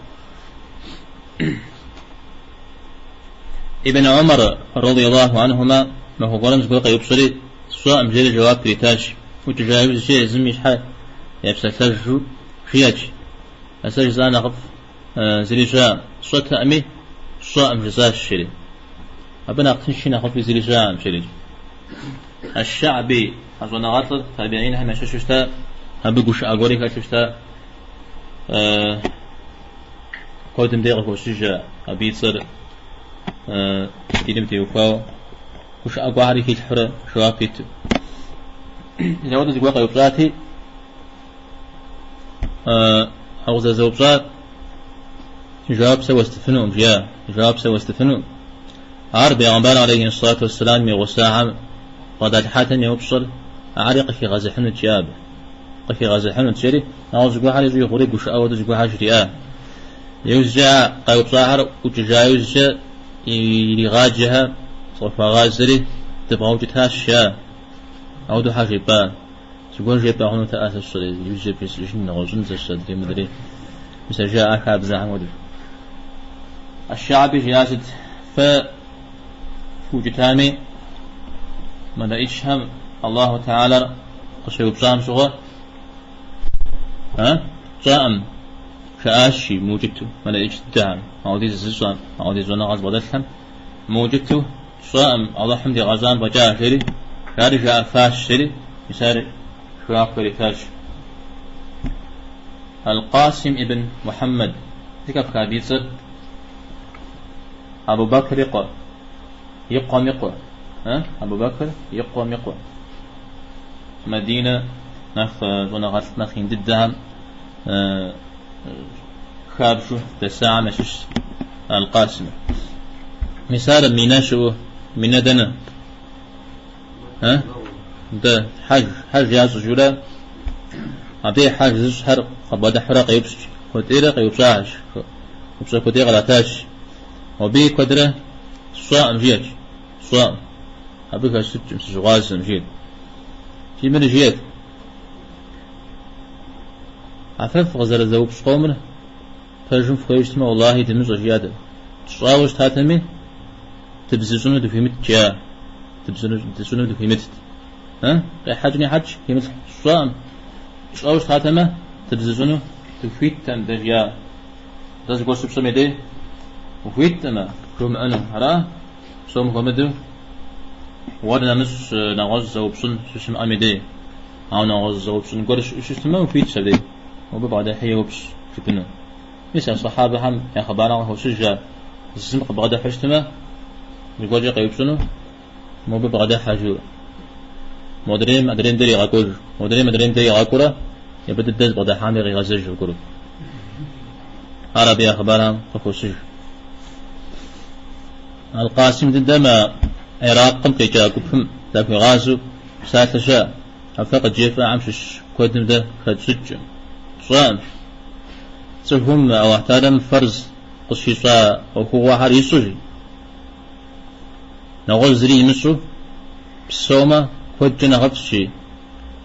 Ибн Умар, радиаллаху анхума, махуэ гуэрым зыгуэр къеупщӏри, сщӏэӏым, жери жэуап иритащ. ӏукӏыжа иужькӏэ езым и щхьэ епсэлъэжу жиӏэч. А сэ жысӏа нэхъыфӏ зыри щыӏэкъым. Сщӏэтэӏыми, сщӏэӏым жысӏащ, жери. Абы нэхъ тынши нэхъыфӏи зыри щыӏэкъым, жери. Аш-Ша'би, а щӏэныгъэлӏыр табиӏинхэм ящыщу щыта, абы гушыӏэ гуэри хэлъу щыта. Куэдым дей къыхощыж абы и цӏэр диным теухуауэ гушыӏэ гуэрхэри хилъхьурэ жэуап иту. Ауэдэу зыгуэр къеупщӏати, а къызэзэупщӏар жэуап сэ уэстыфынукъым, жиӏа, жэуап сэ уэстыфынукъым. Ар бегъымбар алейхи ссалату уэсселам и гъусахэм бгъэдалъхьатэм еупщӏыр, ари къыхигъэзыхьынут, жиӏа абы. Къыхигъэзыхьынут, жери, нэгъуэщӏ зыгуэрхэр щӏигъури гушыӏэ хуэдэу зыгуэрхэр жриӏа. Иужькӏэ а къеупщӏахэр ӏукӏыжа иужькӏэ иригъаджэхэр зыкъыхуагъазэри дыбгъэукӏытащ, жаӏа. Ауэдэу хьэ жепӏа? Зыгуэр жепӏэ хъунутэӏэ сэ сщӏэри, иужькӏэ бжесӏэжын, нэгъуэщӏын сэ сщӏэ, адрей мыдрей. Мис а жаӏа хабзэхэм хуэдэу. Аш-Ша'би жиӏа сыт? Фэ фыукӏытами, мэлэӏичхэм Аллаху Тэхьэлэр къыщеупщӏам щыгъуэ, а? Тщӏэӏым, жаӏащи, мыукӏыту, мэлэӏич дыдэхэм, ауэдиз зыщӏэм, ауэдиз щӏэныгъэ зыбгъэдэлъхэм, мыукӏыту, тщӏэӏым, Аллахьым дигъэщӏам фӏэкӏа, жери, ари жаӏэфащ, жери, мис ар жэуап къритащ. Аль-Къасим ибн Мухьэммэд, зэхэфха абы и цӏэр? Абу Бакр и къуэ, и къуэм и къуэ, а? Абу Бакр и къуэм и къуэ. Мадинэ нэхъ щӏэныгъэлӏ нэхъ ин дыдэхэм хабжэу дэсахэм ящыщщ Аль-Къасим. Мис ар Минэ щыӏэу, Минэ дэнэ? А? Дэ хьэж, хьэж ящӏыжурэ, абы хьэж зыщӏхэр къыбгъэдыхьурэ къеупщӏ, куэдейрэ къеупщӏащ, упщӏэ куэдей къратащ. Абы куэдрэ сщӏэӏым, жиӏэт, сщӏэӏым. Абы хэсщӏыкӏым, сыщыгъуазэм, жиӏэт. Икӏи мыр жиӏэт. А фэ фыкъызэрызэупщӏ къомыр пэжым фыхуейуэ щытмэ, уэллахьи дымыщӏэ, жиӏат. Тщӏауэ щытатэми, дыбзыщӏыну дыхуимытт, жиӏа. Дыбзыщӏыну дыхуимытт. Къехьэкӏ нехьэкӏ химылъхь, сщӏэӏым. Тщӏэуэ щытатэмэ, дыбзыщӏыну. Дыхуиткъым дэ жиӏа. Дэ зыгуэр щыпщӏэм и дей ухуиткъымэ жумыӏэну. Ара? Псом хуэмыдэу уэр нэмыщӏ нэгъуэщӏ зэупщӏын щыщымыӏэм и дей. Ауэ нэгъуэщӏ зэупщӏын гуэр щыӏэу щытмэ, ухуитщ абдей. Мобы бгъэдыхьи еупщӏ жыпӏэну. Мис а сахьабэхэм я хъыбарым къыхощыж ар. Зым къыбгъэдыхьу щытмэ, зыгуэркӏэ къеупщӏыну, мобы бгъэдыхьэ жиӏэу. Модрейм адрейм дей игъэкӏуэж, модрейм адрейм дей игъэкӏуэрэ, япэ дыдэ зыбгъэдыхьам дей къигъэзэж аргуэру. Ар абы я хъыбархэм къыхощыж. Аль-Къасим дыдэм а Иракым къикӏа гупым захуигъазэу псалъэ щыӏэ, а фэ къыджефӏахэм щыщ куэдым дэ хэтщӏыкӏкъым, тщӏэкъым. Цӏыхум Аллахь Тэхьэлам фэрз къыщищӏа ӏуэхугъуэхэр ищӏу жи. Нэгъуэщӏ зыри имыщӏу псэумэ куэдкӏэ нэхъыфӏщ жи.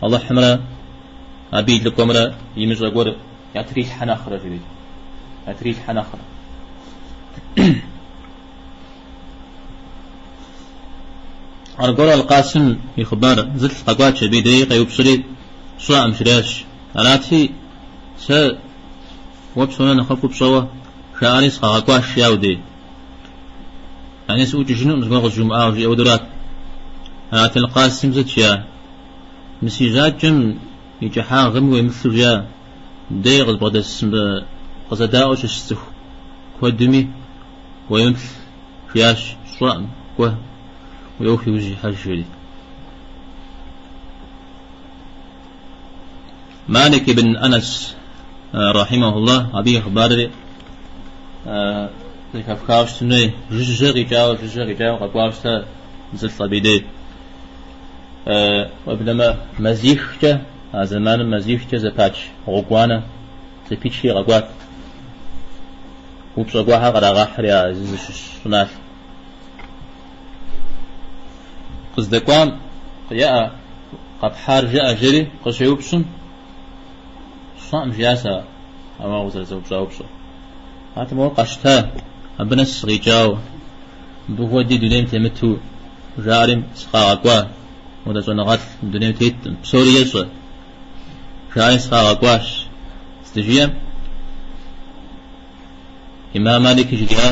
Алыхьымрэ абы и лӏыкӏуэмрэ имыщӏэ гуэр ятрилъхьэ нэхърэ жери. Ятрилъхьэ нэхърэ. Аргуэру Аль-Къасим и хъыбар зылӏ къэкӏуащ абы и дей къеупщӏри, сщӏэкъым жриӏащ. Арати, сэ уэ псом нэхъ нэхъыфӏу пщӏэуэ жаӏэри сыкъагъэкӏуащ, жиӏа уи дей. Яни сыӏукӏыжынукъым, зыгуэр къызжумыӏауэ, жиӏэу дурат. Арати, Аль-Къасим сыт жиӏа? Мы си жьакӏэм и кӏыхьагъми уемыплъу жиӏа, мыбдей къызбгъэдэс мыбы къызэдаӏуэу щыс цӏыху куэдми уемыплъ, жиӏащ, сщӏэкъым, кӏуэ, уи ӏуэху иужь ихьэж, жери. Малик ибн Анас, рахьимахуллах, абы и хъыбарри зэхэфхауэ щытын хуей, жыжьэ къикӏауэ, жыжьэ къикӏауэ къэкӏуауэ щыта зылӏ абы и дей. Уеблэмэ мазихкӏэ, а зэманым мазихкӏэ зэпач гъуэгуанэ зэпичри къэкӏуат. Упщӏэ гуэрхэр кърагъэхьри а зыщыщ щӏыналъэ. Къыздэкӏуам еӏэ, къэпхьар жыӏэ жери къыщеупщӏым, сщӏэкъым жиӏащ а ауэ укъызэрызэупщӏа упщӏэр. Атӏэ моуэ къэщта, абы нэс сыкъикӏауэ, мыбы хуэди дунейм темыту жаӏэри сыкъагъэкӏуа, модэ щӏэныгъэлӏ дунейм теткъым, псори ещӏэ, жаӏэри сыкъагъэкӏуащ. Здыжиӏэм, Имам Малик жриӏа,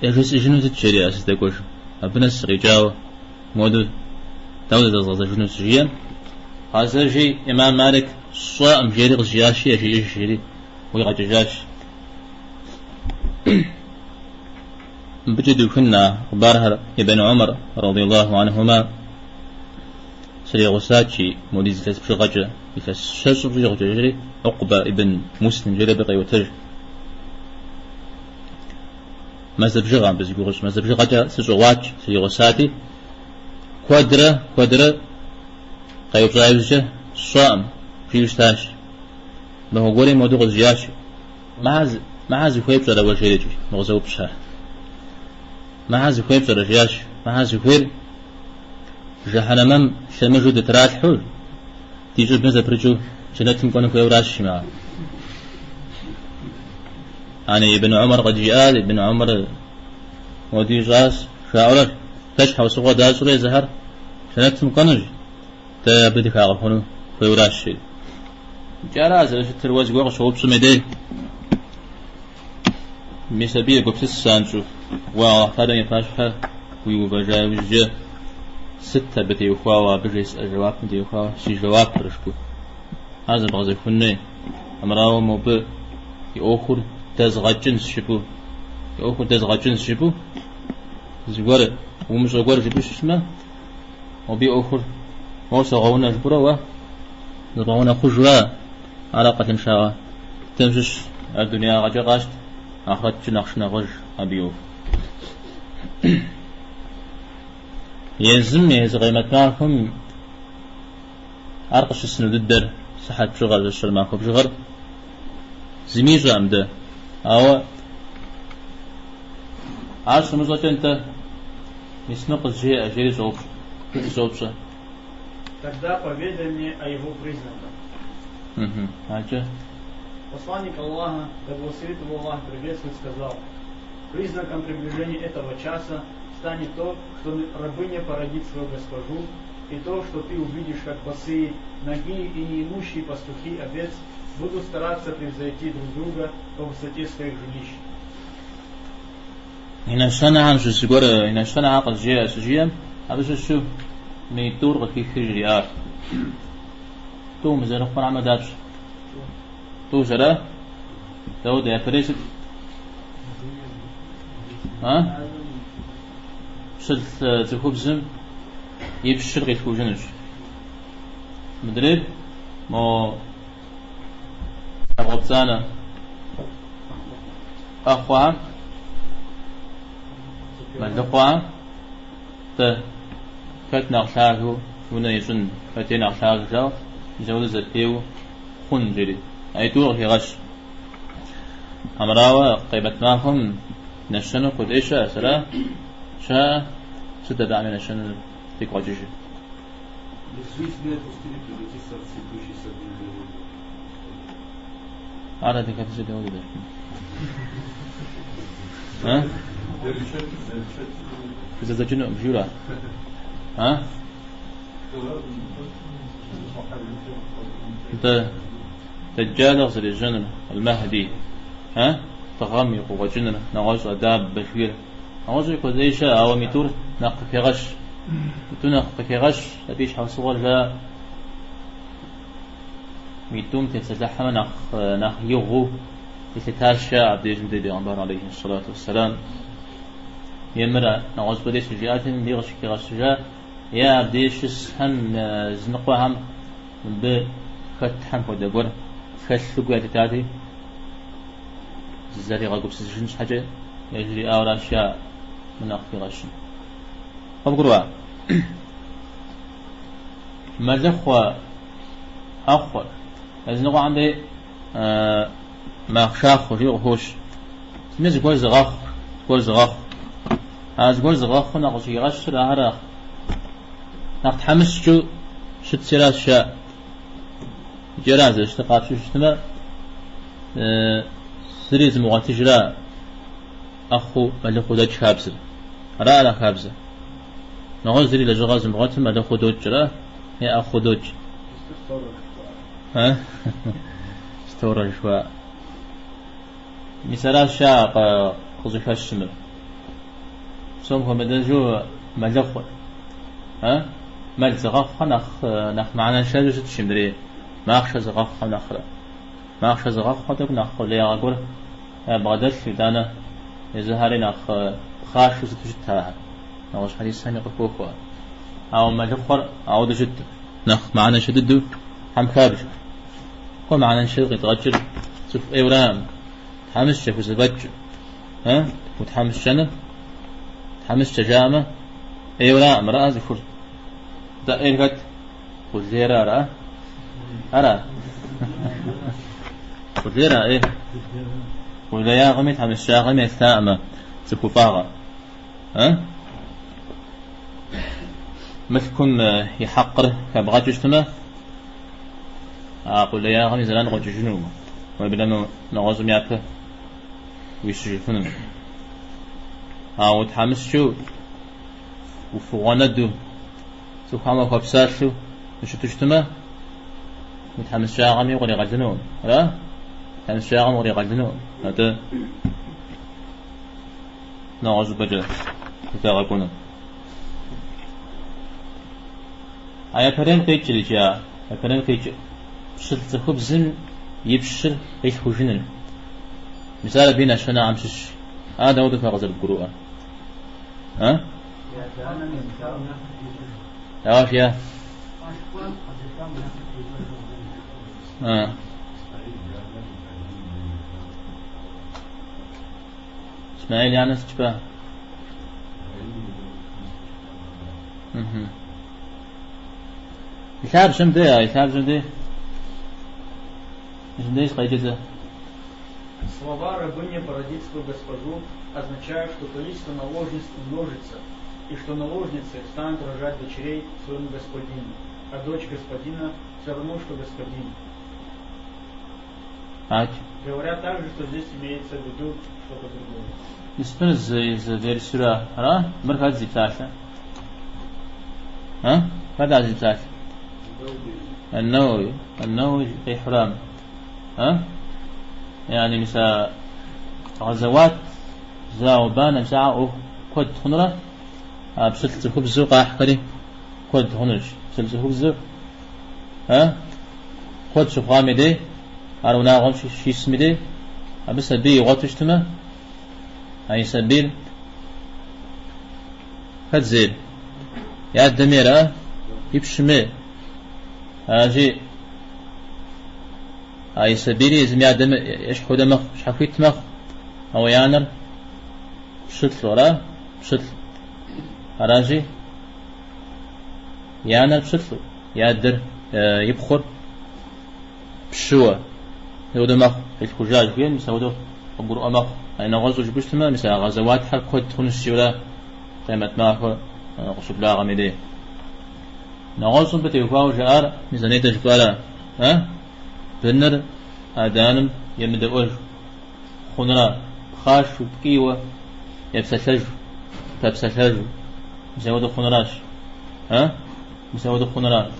яжесӏэжыну сыт жери а сыздэкӏуэжым, абы нэс сыкъикӏауэ, модэу дауэ зэзгъэзэжыну щыжиӏэм, гъэзэжи Имам Малик сщӏэкъым жери къызжиӏащи, яжеӏэж жери ӏуигъэкӏыжащ. Мыбыкӏэ дыухын а хъыбархэр Ибн Умар, радиаллаху анхума, сригъусачи, модиз илъэс бжыгъэкӏэ, илъэс щэщӏым щӏигъукӏэ жери Укъбэ ибн Муслим жери абы къеӏуэтэж. Мазэ бжыгъэ, абы зи гугъу ищӏ, мазэ бжыгъэкӏэ сыщӏыгъуач, сригъусати, куэдрэ, куэдрэ къеупщӏа иужькӏэ сщӏэкъым, жиӏэу щытащ. Махуэ гуэрым модэу къызжиӏащ, Мыхьэр зыхуейр пщӏэрэ уэ жерикӏи, мы къызэупщӏхэр. Мыхьэр зыхуейр пщӏэрэ, жиӏащ, мыхьэр зыхуейр жыхьэнэмэм лъэмыжу дытралъхьэу, ди щӏыбым зэпрыкӏыу джэнэтым кӏуэну хуейуэращ, жи мыхьэр. Ани Ибн Умар къыджиӏар, Ибн Умар моди ищӏащ, жаӏэурэ, дэ щхьэусыгъуэ дащӏурэ езыхэр жэнэтым кӏуэнущ, дэ абы дыхагъэхуэну хуейуэращ, жери. Икӏи ара зэрыщытыр уэ зыгуэр къыщоупщӏым и дей? Мис абы егупсыс занщӏэу, уэ Алыхь Тэхьэлам и пащхьэ уиувэжа иужькӏэ сыт абы теухуауэ, абы жесӏэ жэуапым теухуауэ си жэуапыр жыпӏэу. Ар зэбгъэзэхун хуей. Армырауэ мобы и ӏуэхур дэзгъэкӏынщ жыпӏэу, и ӏуэхур дэзгъэкӏынщ жыпӏэу, зыгуэр умыщӏэ гуэр жыпӏэу щытмэ, мобы и ӏуэхур моуэ согъэунэ жыпӏэурэ уэ зыбгъэунэхъужура, ар акъылыншагъэ дыдэм щыщ, ар дунеягъэкӏэ къащт, ахърэткӏэ нэхъ шынагъуэж абы и ӏуэху. Езым езы къемэт махуэм ар къыщысыну дыдэр, сыхьэт бжыгъэр, жэщыр, махуэ бжыгъэр зыми ищӏэкъым дэ. Ауэ ар щымыщӏэкӏэ нтӏэ, мис мыр къызжеӏэ, жери щӏоупщӏэ. Тогда поведай мне о его признаках. Адэкӏэ. Посланник Аллаха, да благословит его Аллах и приветствует, сказал, признаком приближения этого часа станет то, что рабыня породит свою госпожу, И то, что ты увидишь, как босые, нагие и неимущие пастухи овец будут стараться превзойти друг друга по высоте своих жилищ. И нэщэнэхэм щыщ зыгуэр, и нэщэнэхэр къызжеӏэ щыжиӏэм, абы щыщу мы тӏур къыхихри жриӏар. Тӏум зэрыхъур хьэмэ дапщэ? Тӏу зэра? Дауд япэрей сыт? А? Пщылӏ цӏыхубзым и пщыр къилъхужынущ. Мыдрейр мо лъакъуэ пцӏанэ ӏэхъуэхэм, мэлыхъуэхэм, тӏэ, хэт нэхъ лъагэу унэ ищӏын, хэт ей нэхъ лъагэ жаӏэу, мис апхуэдэу зэпеуэ хъун жери. Аитӏур къыхегъэщ. Амырауэ къемэт махуэм нэщэнэу куэд ӏей щыӏэщ, ара? Щыӏэ, сыт абыхэм я нэщэнэр фигу къэкӏыжыр? Безжизненная пустыня превратится в цветущий сады. Ар адыгэбзэ дауэ дыдэ? А? Зэдзэкӏынукъым, жиӏэу ара? А? Нтӏэ, Дэджджалыр къызэрежьэнур, Аль-Махди, а? Дыгъэм и къыкъуэкӏыныр, нэгъуэщӏ а даббэ жиӏэр. Нэгъуэщӏи куэд ӏей щыӏэ, ауэ митӏур нэхъ къыхегъэщ. Митӏур нэхъ къыхегъэщ, абы и щхьэусыгъуэр жаӏэ. Митӏум тепсэлъыхьмэ нэхъ игъуэу илъытащ жаӏэ абдежым дей бегъымбар алейхи сэлату уэсселам. Е мыр нэгъуэщӏыпӏэ дей щыжиӏати, мыбы къыщыхигъэщыжа, е абдей щысхэм зыныкъуэхэм мыбы хэтхэм хуэдэ гуэр хэлъу гу ялъытати, зызэригъэгупсысыжын щхьэкӏэ яжриӏауэращ жаӏэ мыр нэхъ къыхигъэщын. Къывгурыӏуа? Мэлыхъуэ ӏэхъуэр, языныкъуэхэм дей махъшахъуэ жиӏэу къыхощ. Сытми зыгуэр зыгъэхъу, зыгуэр зыгъэхъу. А зыгуэр зыгъэхъу нэхъ къыщӏыхигъэщыр ахэр нэхъ тхьэмыщкӏэу щытщ жаӏэ. Икӏи ара зэрыщытыр къапщтэу щытмэ, зыри зымыгъуэтыжра ӏэхъуэу мэлыхъуэу дэкӏ хабзэр. Ара ара хабзэр? Нэгъуэщӏ зыри лэжьыгъэ зымыгъуэтым мэлыхъуэу докӏ, ара? Е ӏэхъуэу докӏ. А? Сторож жыхуаӏэ. Мис аращ жаӏэ къыщӏыхэщымыр. Псом хуэмыдэжу мэлыхъуэр. А? Мэл зыгъэхъухэр нэхъ мыхьэнэншэжу щытщ мыдрей махъшэ зыгъэхъухэм нэхърэ. Махъшэ зыгъэхъухэр тӏэкӏу нэхъ къулеягъэ гуэр ябгъэдэлъ, итӏанэ езыхэри нэхъ пхъашэу сыту щыт ахэр. Нэгъуэщӏ хьэдисхэми къыхохуэ. Ауэ мэлыхъуэр ауэдэу щыт, нэхъ мыхьэнэншэ дыдэу хьэм хабж. Кӏуэ мыхьэнэншэр къидгъэкӏыр цӏыху ӏейуэракъым. Тхьэмыщкӏэ хузэфӏэкӏ. А? Утхьэмыщкӏэныр? Тхьэмыщкӏэ жаӏэмэ, ӏейуэракъым, ара цӏыхур? Атӏэ ӏейр хэт? Къулейра ара? Ара? Къулейра ӏейр? Къулеягъэми тхьэмыщкӏагъэми елъытаӏымэ цӏыхуфӏагъэр. А? Мылъкум и хьэкъыр хэбгъэкӏыу щытмэ, а къулеягъэм и зэран къокӏыжынукъым. Уеблэмэ нэгъуэщӏым япэ уищыжыфынум. Ауэ тхьэмыщкӏэу уфыгъуэнэду цӏыхухэм уахуэпсалъэу ущыту щытмэ, уи тхьэмыщкӏагъэми укъригъэлынукъым. Ара? Тхьэмыщкӏагъэм укъригъэлынукъым. Атӏэ нэгъуэщӏыпӏэкӏэ утагъэкӏуэну. А япэрейм къикӏыр иджы, а япэрейм къикӏыр. Пщылӏ цӏыхубзым и пщыр къилъхужыныр. Мис ар абы и нэщэнэхэм щыщщ. Ар дауэдэу фэ къызэрыбгурыӏуэр? А? Дауэ жиӏа? А. Исмаил и анэ сыт жыпӏа? И лъабжьэм дей, а и лъабжьэм дей. Мис мыбдеж къеджэ зэ. Слова «рабыня породит свою госпожу» означают, что количество наложниц умножится, и что наложницы станут рожать дочерей своему господину, а дочь господина все равно, что господин. Ать. Говорят также, что здесь имеется в виду что-то другое. Мис мыр зы версиера, ара? Мыр хэт зи псалъэ? А? Хэт ар зи псалъэ? Ан-Науи. Ан-Науи къихьурам. А? Yani мис а гъэзэуат, зауэ банэ, мис а ӏуэху куэд хъунурэ, а пщылӏ цӏыхубзу къахьхэри куэд хъунущ. Пщылӏ цӏыхубзу, а? Куэд щыхъуам и дей, ар унагъуэм щисым и дей, абы сабий игъуэту щытмэ, а и сабийр хэт зейр? И адэм ейра? И пщым ей. Аращи, а и сабийри езым и адэм ещхь хуэдэ мэхъу, щхьэхуит мэхъу. Ауэ и анэр пщылӏу ара? Пщылӏ. Аращи, и анэр пщылӏу, и адэр, и пхъур пщыуэ. Апхуэдэу мэхъу, къилъхужа жыхуиӏэм, мис апхуэдэу къыбгурыӏуэ мэхъу. А нэгъуэщӏу жыпӏэу щытмэ, мис а гъэзэуатхэр куэд хъунущ жиӏэурэ къемэт махуэр къыщыблагъэм и дей. Нэгъуэщӏым абы теухуауэ жаӏар, мис а нетӏэ жыпӏара? А? Быныр адэ-анэм емыдэӏуэж хъунра? Пхъашэу, ткӏийуэ епсэлъэжу, пэпсэлъэжу, мис апхуэдэу хъунращ. А? Мис апхуэдэу хъунра?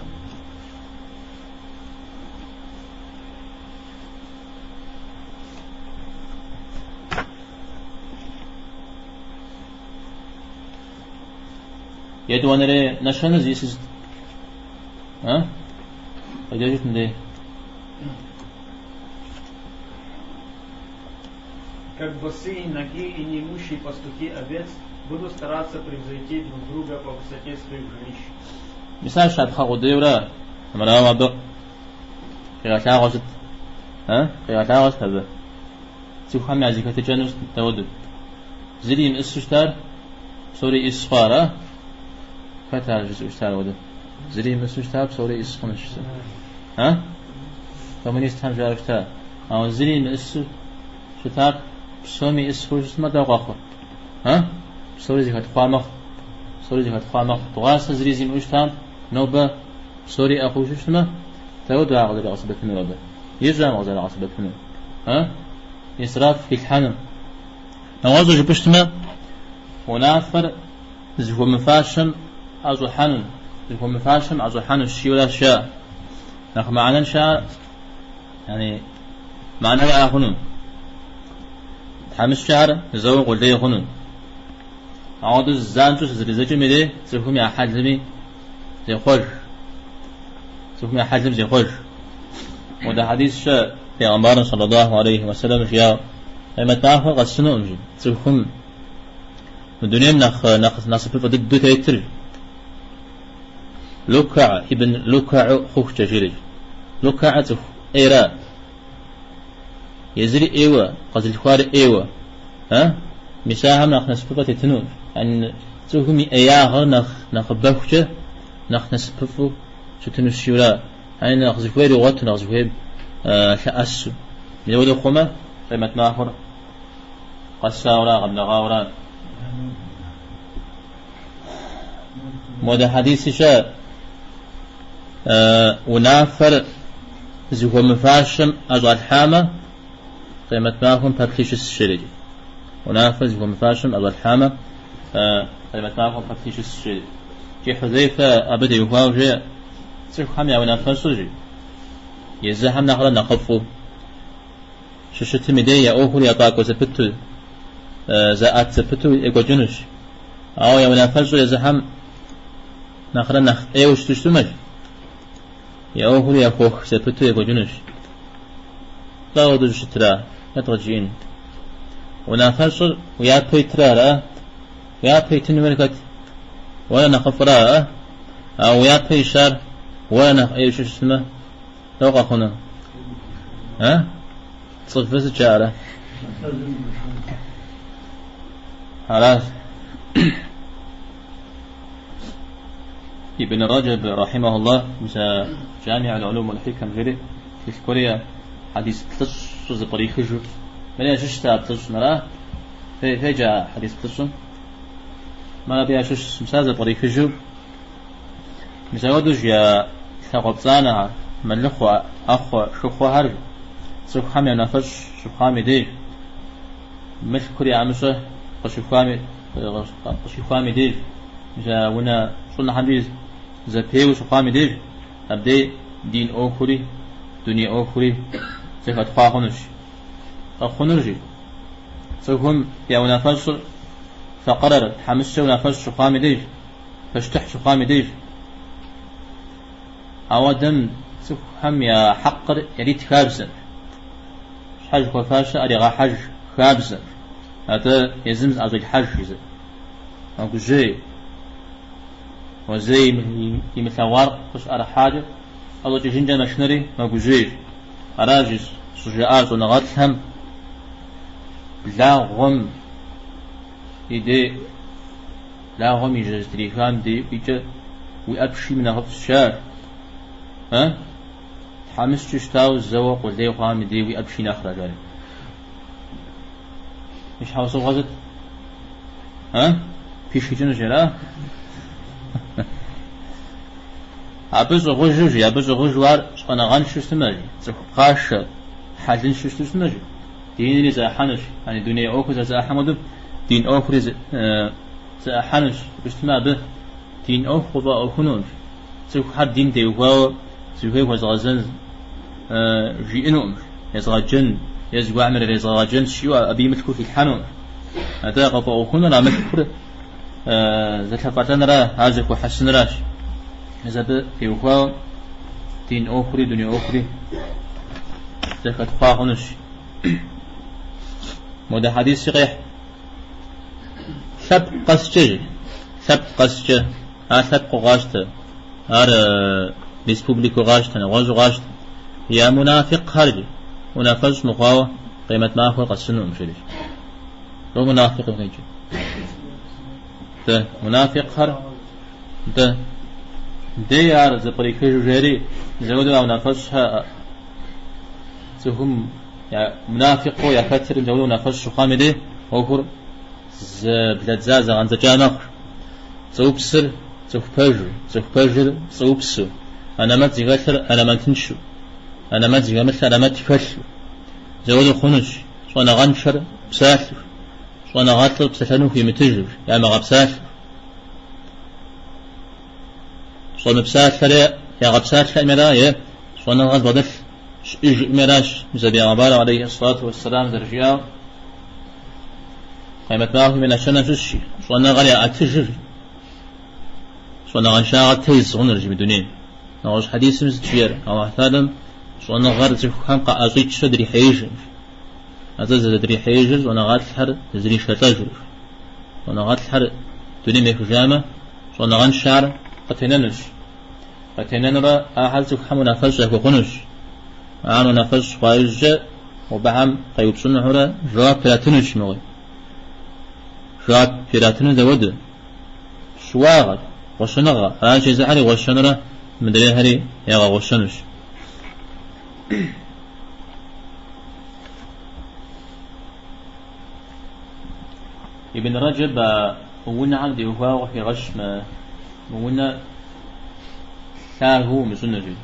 Етӏуанэрей нэщэнэ зиӏысыр сыт? А? Къеджэжыт мыдей. Как босые ноги и неимущие пастухи овец будут стараться превзойти друг друга по высоте своих жилищ. Мис ар щапхъэ къудейуэра, мырауэ абы къигъэлъагъуэ сыт? А? Къигъэлъагъуэ сыт абы? Цӏыхухэм я зэхэтыкӏэнур дауэду? Зыри имыӏысу щытар, псори иӏыс хъуа, ара? Хэт ар жызыӏэу щытар ауэдэу? Зыри имыӏысу щытар, псори иӏыс хъунущ жызыӏэу. А? Коммунистхэм жаӏэу щыта. Ауэ зыри имыӏысу щытар, псоми иӏыс хъуу щытмэ, дауэ къэхъур? А? Псори зэхэтхъуа мэхъу. Псори зэхэтхъуа мэхъу. Дыгъуасэ зыри зимыӏэу щытам, нобэ псори иӏэ хъуу щытмэ, дауэду ар къызэригъэсэбэпынур абы? Ищӏэкъым къызэригъэсэбэпынур. А? Исраф хилъхьэну. Нэгъуэщӏу жыпӏэу щытмэ, унафэр зыхуэмыфащэм ӏэщӏыхьэну, зыхуэмыфащэм ӏэщӏыхьэнущ жиӏэуращ жаӏэ. Нэхъ мыхьэнэншэ ар, яни мыхьэнэ иӏэ хъуну. Тхьэмыщкӏэхэр зэуэ къулей хъуну. Ауэдэу занщӏэу щызэридзэкӏым и дей цӏыхум я хьэлми зехъуэж. Цӏыхум я хьэлым зехъуэж. Модэ хьэдис щыӏэ Пейгъэмбарым саллаллаху алейхи уэсэлэм жиӏау, Къемэт махуэр къэсынукъым, жи, цӏыхум мы дунейм нэхъ нэхъ насыпыфӏэ дыдэу тетыр. Лукаа ибн Лукаа хъухукӏэ жери. Лукаа цӏыху ӏейра. Езыри ӏейуэ, къэзылъхуари ӏейуэ. А? Мис ахэм нэхъ насыпыфӏэ тетыну. Цӏыхум и ӏеягъэр нэхъ нэхъыбэхукӏэ нэхъ насыпыфӏэу щытынущ жиӏэура. Ани нэхъ зыхуейр игъуэту, нэхъ зыхуейм лъэӏэсу. Мис ауэдэу хъумэ, къемэт махуэр къэсауэра, къэблэгъауэра. Модэ хьэдиси щыӏэ, унафэр зыхуэмыфащэм ӏэщӏалъхьамэ, къемэт махуэм пэплъи щыс жери. Унафэр зыхуэмыфащэм ӏэщӏалъхьамэ, къемэт махуэм пэплъи щыс жери. Икӏи Хьузейфэ абы теухуауэ жеӏэ, цӏыхухэм я унафэщӏыр жи, езыхэм нэхърэ нэхъыфӏу щыщытым и дей я ӏуэхур ефӏакӏуэ зэпыту, заӏэт зэпыту екӏуэкӏынущ. Ауэ я унафэщӏыр езыхэм нэхърэ нэхъ ӏейуэ щыту щытмэ, я ӏуэхур ехуэх зэпыту екӏуэкӏынущ. Дауэду щытра? Хэт къыджиӏэн? Унафэщӏыр уи япэ итра ара? Уи япэ итын хуейр хэт? Уэрэ нэхъыфӏра, аа? Ауэ уи япэ ищар уэрэ нэхъ ӏейуэ щытмэ, дауэ къэхъуну? А? Цӏыфыр сыт жаӏэрэ? Аращ. Ибн Раджаб, рахьимахуллах, мис а Джами аль-Улум валь-Хикам жери, тхылъ гуэр иӏэ, хьэдис плӏыщӏ зэпкърихыжу. Мыри ящыщт а плӏыщӏым, ара? Феджа хьэдис плӏыщӏым? Мыр абы ящыщщ, мис ар зэпкърихыжу. Мис апхуэдэу жи а лъакъуэ пцӏанэхэр, мэлыхъуэ, ӏэхъуэ, шыхъуэхэр цӏыхухэм я унафэщӏ щыхъуам и деж, мылъкур я ӏэмыщӏэ къыщихуам и деж, мис а унэ щӏынхэмкӏи зэпеуэ щыхъуам и деж, абдей дин ӏуэхури, дуней ӏуэхури зэхэтхъуа хъунущ. Къэхъунур жи, цӏыхум я унафэщӏыр факъырэр, тхьэмыщкӏэ унафэщӏ щыхъуам и деж, пащтыхь щыхъуам и деж. Ауэдэм цӏыхухэм я хьэкъыр ярит хабзэм, щхьэж хуэфащэ ӏэригъэхьэж хабзэм, атӏэ езым зыӏэщӏелъхьэж жызэ. Мэгужьей, уэ зэи имылъэгъуар къыщыӏэрыхьакӏэ, ӏэщӏэкӏыжынкӏэ мэшынэри мэгужьей. Аращ щӏыжаӏар щӏэныгъэлӏхэм благъуэм и дей, благъуэм и жьэ зытрихам дей икӏэ уи ӏэ пшийм нэхъыфӏщ жаӏэр. А? Тхьэмыщкӏэу щытауэ зэуэ къулей хъуам и дей уи ӏэ пший нэхърэ, жари. И щхьэусыгъуэ сыт? А? Пишхыкӏынущ, ара? Абы щӏыгъужу, жи, абы щӏыгъужу ар щӏэныгъэншэу щытмэ, жи, цӏыху пхъашэ, хьэлыншэу щыту щытмэ, жи, динри зэӏыхьэнущ, яни дуней ӏуэхур зэрызэӏыхьэм хуэдэу дин ӏуэхури зэӏыхьэнущ, щытмэ абы дин ӏуэху къыфӏэӏуэхунукъым, жи. Цӏыхухэр дин теухуауэ зыхуей хуэзгъэзэн жиӏэнукъым, езгъэджэн е зыгуэрхэм ирезгъэгъэджэн жиӏэу абы и мылъкур хилъхьэнукъым. Атӏэ къыфӏэӏуэхунур а мылъкур зэлъэфӏэлӏэнра, ар зэхуэхьэсынращ. Мис абы теухуауэ дин ӏуэхури дуней ӏуэхури зэхэтхъуа хъунущ. Модэ хьэдиси къехь. Лъэпкъ къэскӏэ, жи, лъэпкъ къэскӏэ, ар лъэпкъыу къащтэ, ар республикэу къащтэ, нэгъуэщӏу къащтэ. Я мунафикъхэр, жи, унафэщӏ мыхъуауэ къемэт махуэр къэсынукъым, жери. Лӏо мунафикъым къикӏыр? Дэ, мунафикъхэр, дэ, дей ар зэпкърихыжу жери, зэуэдэу а унафэщӏхэр цӏыхум я мунафикъыу яхэтыр зэуэдэу унафэщӏ щыхъуам и дей ӏуэхур зэблэдза, зэгъэндзэкӏа мэхъу. Пцӏыупсыр цӏыху пэжу, цӏыху пэжыр пцӏыупсу, анэмэт зыхэлъыр анэмэтыншэу, анэмэт зыхэмылъыр анэмэт хэлъу. Зэуэдэу хъунущ щӏэныгъэншэр псалъэу, щӏэныгъэлӏыр псэлъэну хуимытыжу, ямыгъэпсалъэу. Щӏэмыпсалъэр е ягъэпсалъэӏыми ара, е щӏэныгъэ зыбгъэдэлъ щыӏэжӏыми аращ, мис абы бегъымбарым алейхи ссалату уэсселам зэрыжиӏауэ, къемэт махуэм и нэщэнэм щыщщ, щӏэныгъэр яӏэтыжыр, щӏэныгъэншагъэр тез хъуныр жи мы дунейм. Нэгъуэщӏ хьэдисым сыт жиӏэр? Аллахь Тэхьэлэм щӏэныгъэр цӏыхухэм къаӏэщӏичрэ дрихьеижыр. Атӏэ зэрыдрихьеижыр щӏэныгъэлӏхэр зришэлӏэжыр. Щӏэныгъэлӏхэр дунейм ехыжамэ, щӏэныгъэншэр къытенэнущ. Къытенэнурэ ахэр цӏыхухэм унафэщӏ яхуэхъунущ. Ар унафэщӏ хъуа иужькӏэ абыхэм къеупщӏынухэрэ жэуап иратынущ мыгъуи. Жэуап иратыну дауэду? Щыуагъэр, гъуэщэныгъэ, аращ езыхэри гъуэщэнурэ мыдрейхэри ягъэгъуэщэнущ. Ибн Рэджэб а унэхэм теухуауэ къыхегъэщ мы унэр лъагэу умыщӏыну жери.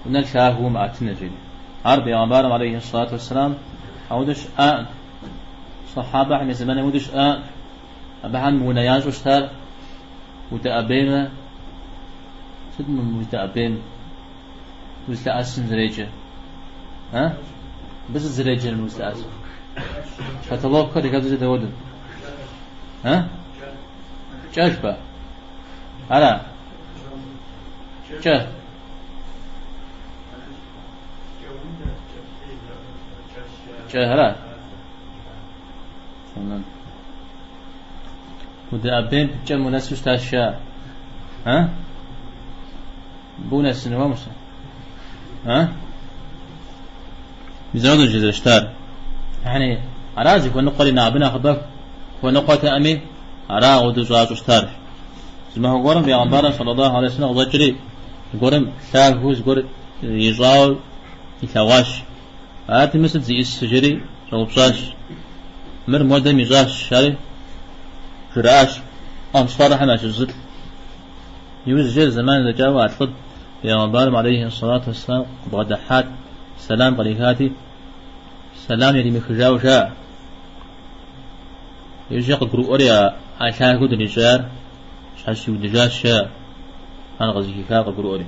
Унэр лъагэу умыӏэтыну жери. Ар бегъымбарым алейхи ссалату уэсселам ауэдэу щыӏакъым. Сахьабэхэм я зэманым ауэдэу щыӏакъым. Абыхэм унэ ящӏу щытар удэӏэбеймэ, сыт мы уздэӏэбейм, узлъэӏэсым зэреджэр? А? Абы сыт зэреджэр мы узлъэӏэсым? Потолокхэр адыгэбзэкӏэ дауэдэу? А? Кӏэ жыпӏа? Ара? Кӏэ. Кӏэ, ара? Тэмэм. Удэӏэбейм кӏэм унэсу щытащ жаӏэ. А? Абы унэсыну уэ, Мусэ? А? Мис ауэдэу зэрыщытар. Яни, ара зыхуэныкъуэри, абы нэхъыбэ хуэныкъуэтэӏыми, ара ауэдэу щӏащӏу щытар. Зы махуэ гуэрым бегъымбарым саллаллаху алейхи вассалам къыщӏэкӏри, зыгуэрым лъагэу зыгуэр ищӏауэ илъэгъуащ. Арати, мыр сыт зиӏысыр, жери щӏэупщӏащ. Мыр модэм ищӏащ, жари жраӏащ ансархэм ящыщ зылӏ. Иужькӏэ зэман дэкӏауэ а лӏыр бегъымбарым алейхи ссалату уэсселам къыбгъэдыхьат, сэлам кърихати, сэлам иримыхыжауэ жаӏэ. Иужькӏэ къыгурыӏуэри а лъагэу дрищӏеяр щхьэщиудыжащ, жаӏэ. Ар къызыхихар къыгурыӏуэри.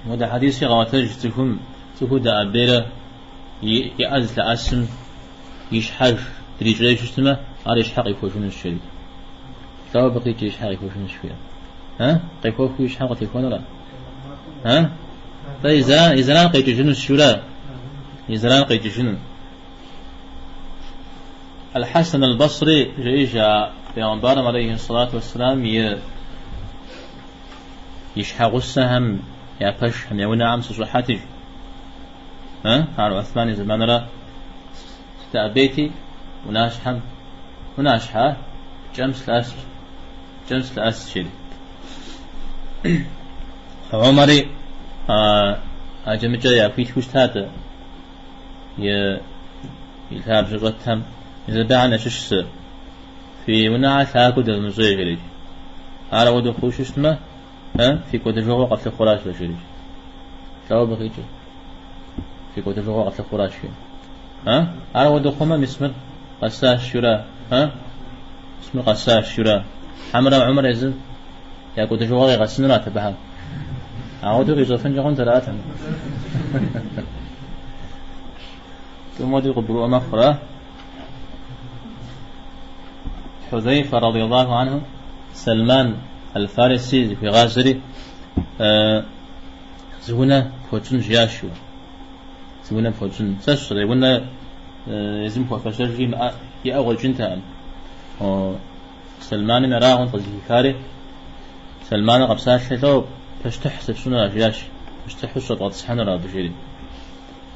Модэ хьэдиси къаӏуэтэж цӏыхум цӏыхур дэӏэбейрэ и ӏэ зылъэӏэсым и щхьэж дрищӏейуэ щытмэ, ар и щхьэ къихуэжынущ, жери. Дауэ абы къикӏыр и щхьэ къихуэжынущ, жиӏэ. А? Къехуэхыу и щхьэм къытехуэнура? А? Тӏэ и зэран къекӏыжынущ, жиӏэура? И зэран къекӏыжыну. Аль-Хьэсэн аль-Басри жеӏэж а Пейгъэмбарым алейхи сэлату уэсселам и и щхьэгъусэхэм я пэшхэм, я унэхэм сыщӏыхьати. А? Ар Уэсман и зэманра сыдэӏэбейти, унащхьэм, унащхьэ, пкӏэм слъэӏэс, пкӏэм слъэӏэс, жери. Умари аджэмыкӏэ яхуитхыу щытат и и лъабжьэ щӏэтхэм мис абыхэм ящыщ зы. Фи унэхэр лъагэу дэвмыщӏей, жери. Ар ауэдэу хъуу щытмэ, фи кӏуэдыжыгъуэ къэфлъыхъуращ, жери. Дауэ абы къикӏыр? Фи кӏуэдыжыгъуэ къэфлъыхъуращ, жери. Ар ауэдэу хъумэ, мис мыр къэсащ, жиӏэура? Мис мыр къэсащ, жиӏэура? Хьэмэрэ Умар езым я кӏуэдыжыгъуэ къигъэсынурат абыхэм. Ауэдэу къищӏэфынкӏэ хъунт аратэм. Тӏум хуэдэу къыбгурыӏуэ мэхъурэ? Хьузейфэ радиаллаху анху Сэлман аль-Фариси зыхуигъазэри зы унэ пхуэтщӏын жиӏащ жиӏэу. Зы унэ пхуэтщӏын. Сэ сщӏэрэ, унэ езым хуэфэщэжи имыӏэ, иӏэ къуэкӏынтэкъым. Сэлманым арагъэнт къызыхихари, Сэлманыр къэпсалъэ лӏо пащтыхь сыпщӏынура жиӏащ, пащтыхьу сыщӏэбгъэтӏысхьэнура абы жери.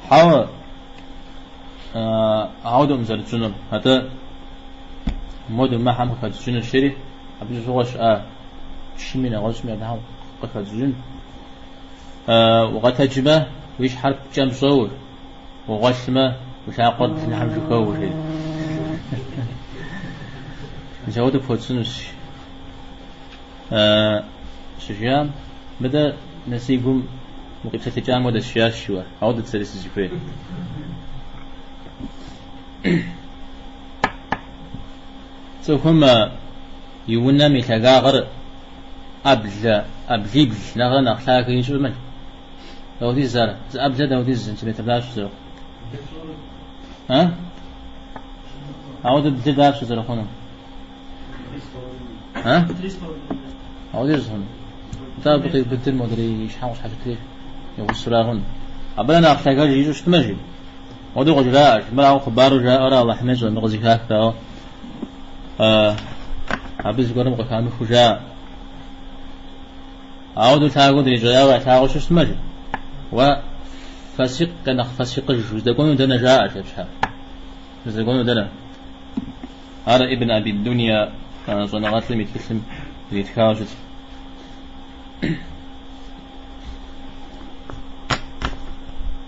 Хьэуэ, ауэдэукъым зэрытщӏынур, атӏэ модэу мыхэм къыхэтщӏыкӏынущ жери, абы щыгъуэ щыӏа чыми нэгъуэщӏми абыхэм къыхэтщӏыкӏын. Укъэтэджмэ, уи щхьэр пкӏэм щӏэур, угъуэлъмэ, уи лъакъуэр блынхэм жыхэуэ, жери. Мис ауэдэу пхуэтщӏынущ. Щыжиӏам, мыдэ мы си гум укъипсэлъыкӏам хуэдэщ, жиӏащ жиӏэу, ауэдэт сэри сызыхуейр. Цӏыхум и унэм и лъагагъыр ӏэблэ, ӏэблибл нэхърэ нэхъ лъагэ ищӏымэ, дауэдиз ар? Зы ӏэблэ дауэдиз сантиметр дапщэ зэрыхъу? А? Ауэдэу блы дапщэ зэрыхъуну? А? Ауэдиз хъуну? Нтӏэ абы къиубыдыр модрей и щхьэм къыщхьэщытри и гъусэра хъун. Абы нэхъ лъагэж ищӏу щытмэ, жи. Ауэдэу къыжраӏэ, мыр ауэ хъыбару жаӏэурэ Алыхьым ещӏэ, мыр къызыхахыр, ауэ абы зыгуэрым къыхамыхыу жаӏэ. Ауэдэу лъагэу дрищӏеяуэ ялъагъуу щытмэ, жи. Уэ фасикъ нэхъ фасикъыж уздэкӏуэну дэнэ жаӏэ, жи абы щхьэ. Уздэкӏуэну дэнэ? Ар Ибн Аби Дунья щӏэныгъэлӏым и тхылъым иритхауэ щытщ.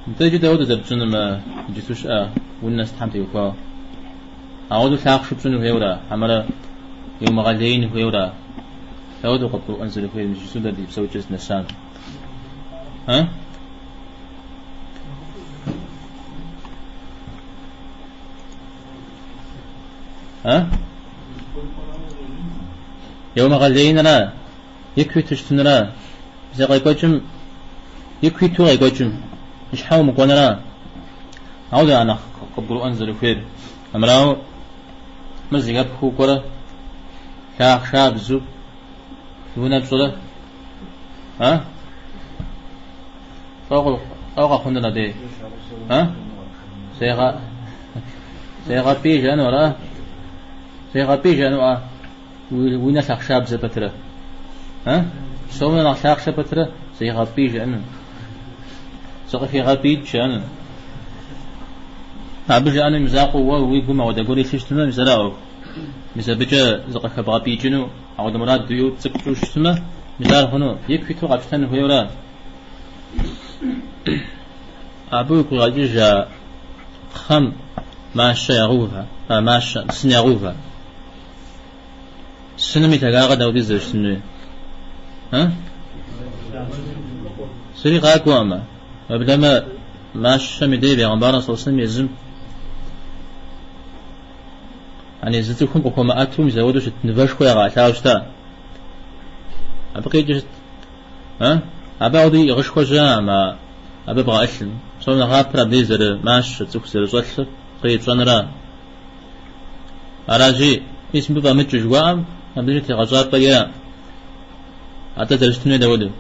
Нтӏэ иджы дауэдэу зэрытщӏынур мы иджыпсту щыӏэ унэ сытхэм теухуауэ? Ауэдэу лъахъшэу пщӏыну хуейуэра, хьэмэрэ иумыгъэлеин хуейуэра? Дауэдэу къыбгурыӏуэн зэрыхуейр иджыпсту дэ ди псэукӏэ здынэсам? А? А? Иумыгъэлеинра, ику иту щытынра, зэ къекӏуэкӏым, ику иту къекӏуэкӏым, и щхьэ умыкӏуэнра? Ауэдэ а нэхъ къыбгурыӏуэн зэрыхуейр. Армырауэ, мыр зэхэпхыу кӏуэрэ, лъахъшабзэу унэ пщӏырэ? А? Лӏо къэхъунур абы? А? Зегъэпӏий жаӏэну ара? Зегъэпӏий жаӏэну а? Уи унэ лъахъшабзэ пэтрэ? А? Псом нэхъ лъахъшэ пэтрэ? Зегъэпӏий жаӏэну. Зыкъыхегъэпӏиикӏ жаӏэну. Абы жаӏэну имызакъуэу уэ уи гум ауэдэ гуэр илъу щытмэ, мис ара ӏуэху. Мис абыкӏэ зыкъыхэбгъэпӏиикӏыну ауэдэ мурад уиӏэу цӏыкӏу пщӏыу щытмэ, мис ар хъуну, ику иту къэпщтэн хуейуэра? Абы уигу къегъэкӏыж а кхъэм мащэ ягъэувэ, а мащэ, сын ягъэувэ. Сыным и лъагагъэр дауэдиз зэрыщытын хуейр? А? Зыри къакӏуэкъымэ. Уеблэмэ мащэм и дей бегъымбар саллаллаху езым ани зы цӏыхум къыхуэмыӏэту мис ауэдэу щыт нывэшхуэ ягъэӏэлъауэ щыта. Абы къикӏыр сыт? А? Абы ауэдэ иӏыгъышхуэ щыӏэкъым, абы бгъэӏылъым. Псом нэхъапэр абдей зэрымащэр, цӏыху зэрыщӏэлъыр кърипщӏэныра. Аращи, мис мыбы фӏэмыкӏыу жыхуаӏэм, абдежи тегъэщӏапӏэ иӏэкъым. Атӏэ зэрыщытын хуейр дауэдэу?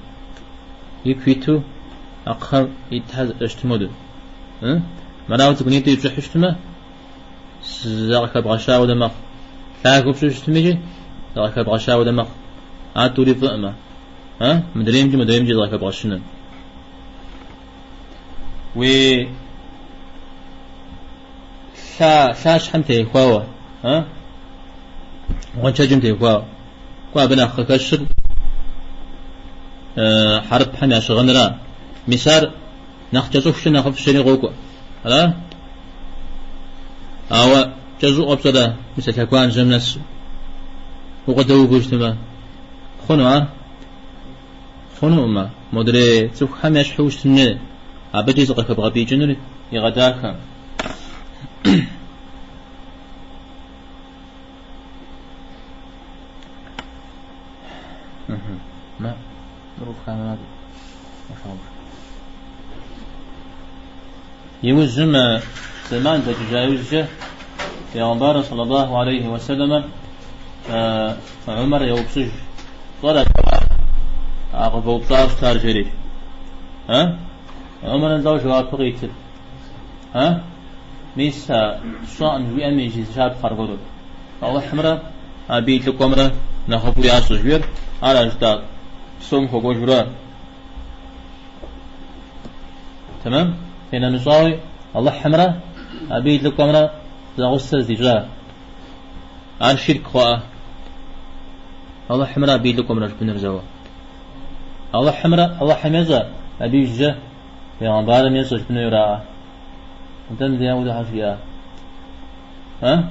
Ику иту а кхъэм итхэр зэрыщытым хуэдэу. Мырауэ цӏыкӏунитӏу ипщӏыхьу щытмэ, закъыхэбгъэща хуэдэ мэхъу. Лъагэу пщӏыу щытмикӏи, закъыхэбгъэща хуэдэ мэхъу. Ар тӏури фӏыӏымэ. Мыдреймкӏи мыдреймкӏи закъыхэбгъэщыныр. Уи лъащхьэм техуауэ, гъуэншэджым техуауэ. Кӏуэ абы нэхъ къыхэщыр хьэрыпхэм я щыгъыныра. Мис ар нэхъ кӏэщӏыхукӏэ нэхъыфӏщ жери къокӏуэ. Ара? Ауэ кӏэщӏыӏуэ пщӏэрэ, мис а лъэгуанжьэм нэсу. Укъыдэувэу щытмэ, хъуну ар? Хъунукъымэ, модрей цӏыхухэм ещхьу ущытын хуей, абыкӏи зыкъыхэбгъэпӏиикӏынур игъэдахэ. Иужьым зэман дэкӏыжа иужькӏэ Пейгъэмбар саллаллаху алейхи уэсэлэмэ Умар еупщӏыж, Пщӏэрэ а къывэупщӏауэ щытар жери. А? Умар лӏо жэуапу къитыр. А? Мис а сщӏэкъым жиӏэм и щапхъэр гуэру. Алыхьымрэ абы и лӏыкӏуэмрэ нэхъыфӏу ящӏэ жиӏэр, ар а жытӏа псом хуэкӏуэжурэ. Тэмэм? Къинэмыщӏауи, Алыхьымрэ абы и лӏыкӏуэмрэ зэгъусэ здищӏа. Ар ширк хъуа? Алыхьымрэ абы и лӏыкӏуэмрэ жыпӏэныр зэуэ. Алыхьымрэ Алыхьым ещӏэ, абы иужькӏэ пейгъэмбарым ещӏэ жыпӏэну ираӏэ. Нтӏэ мыдей ауэдэ щхьэ жиӏа? А?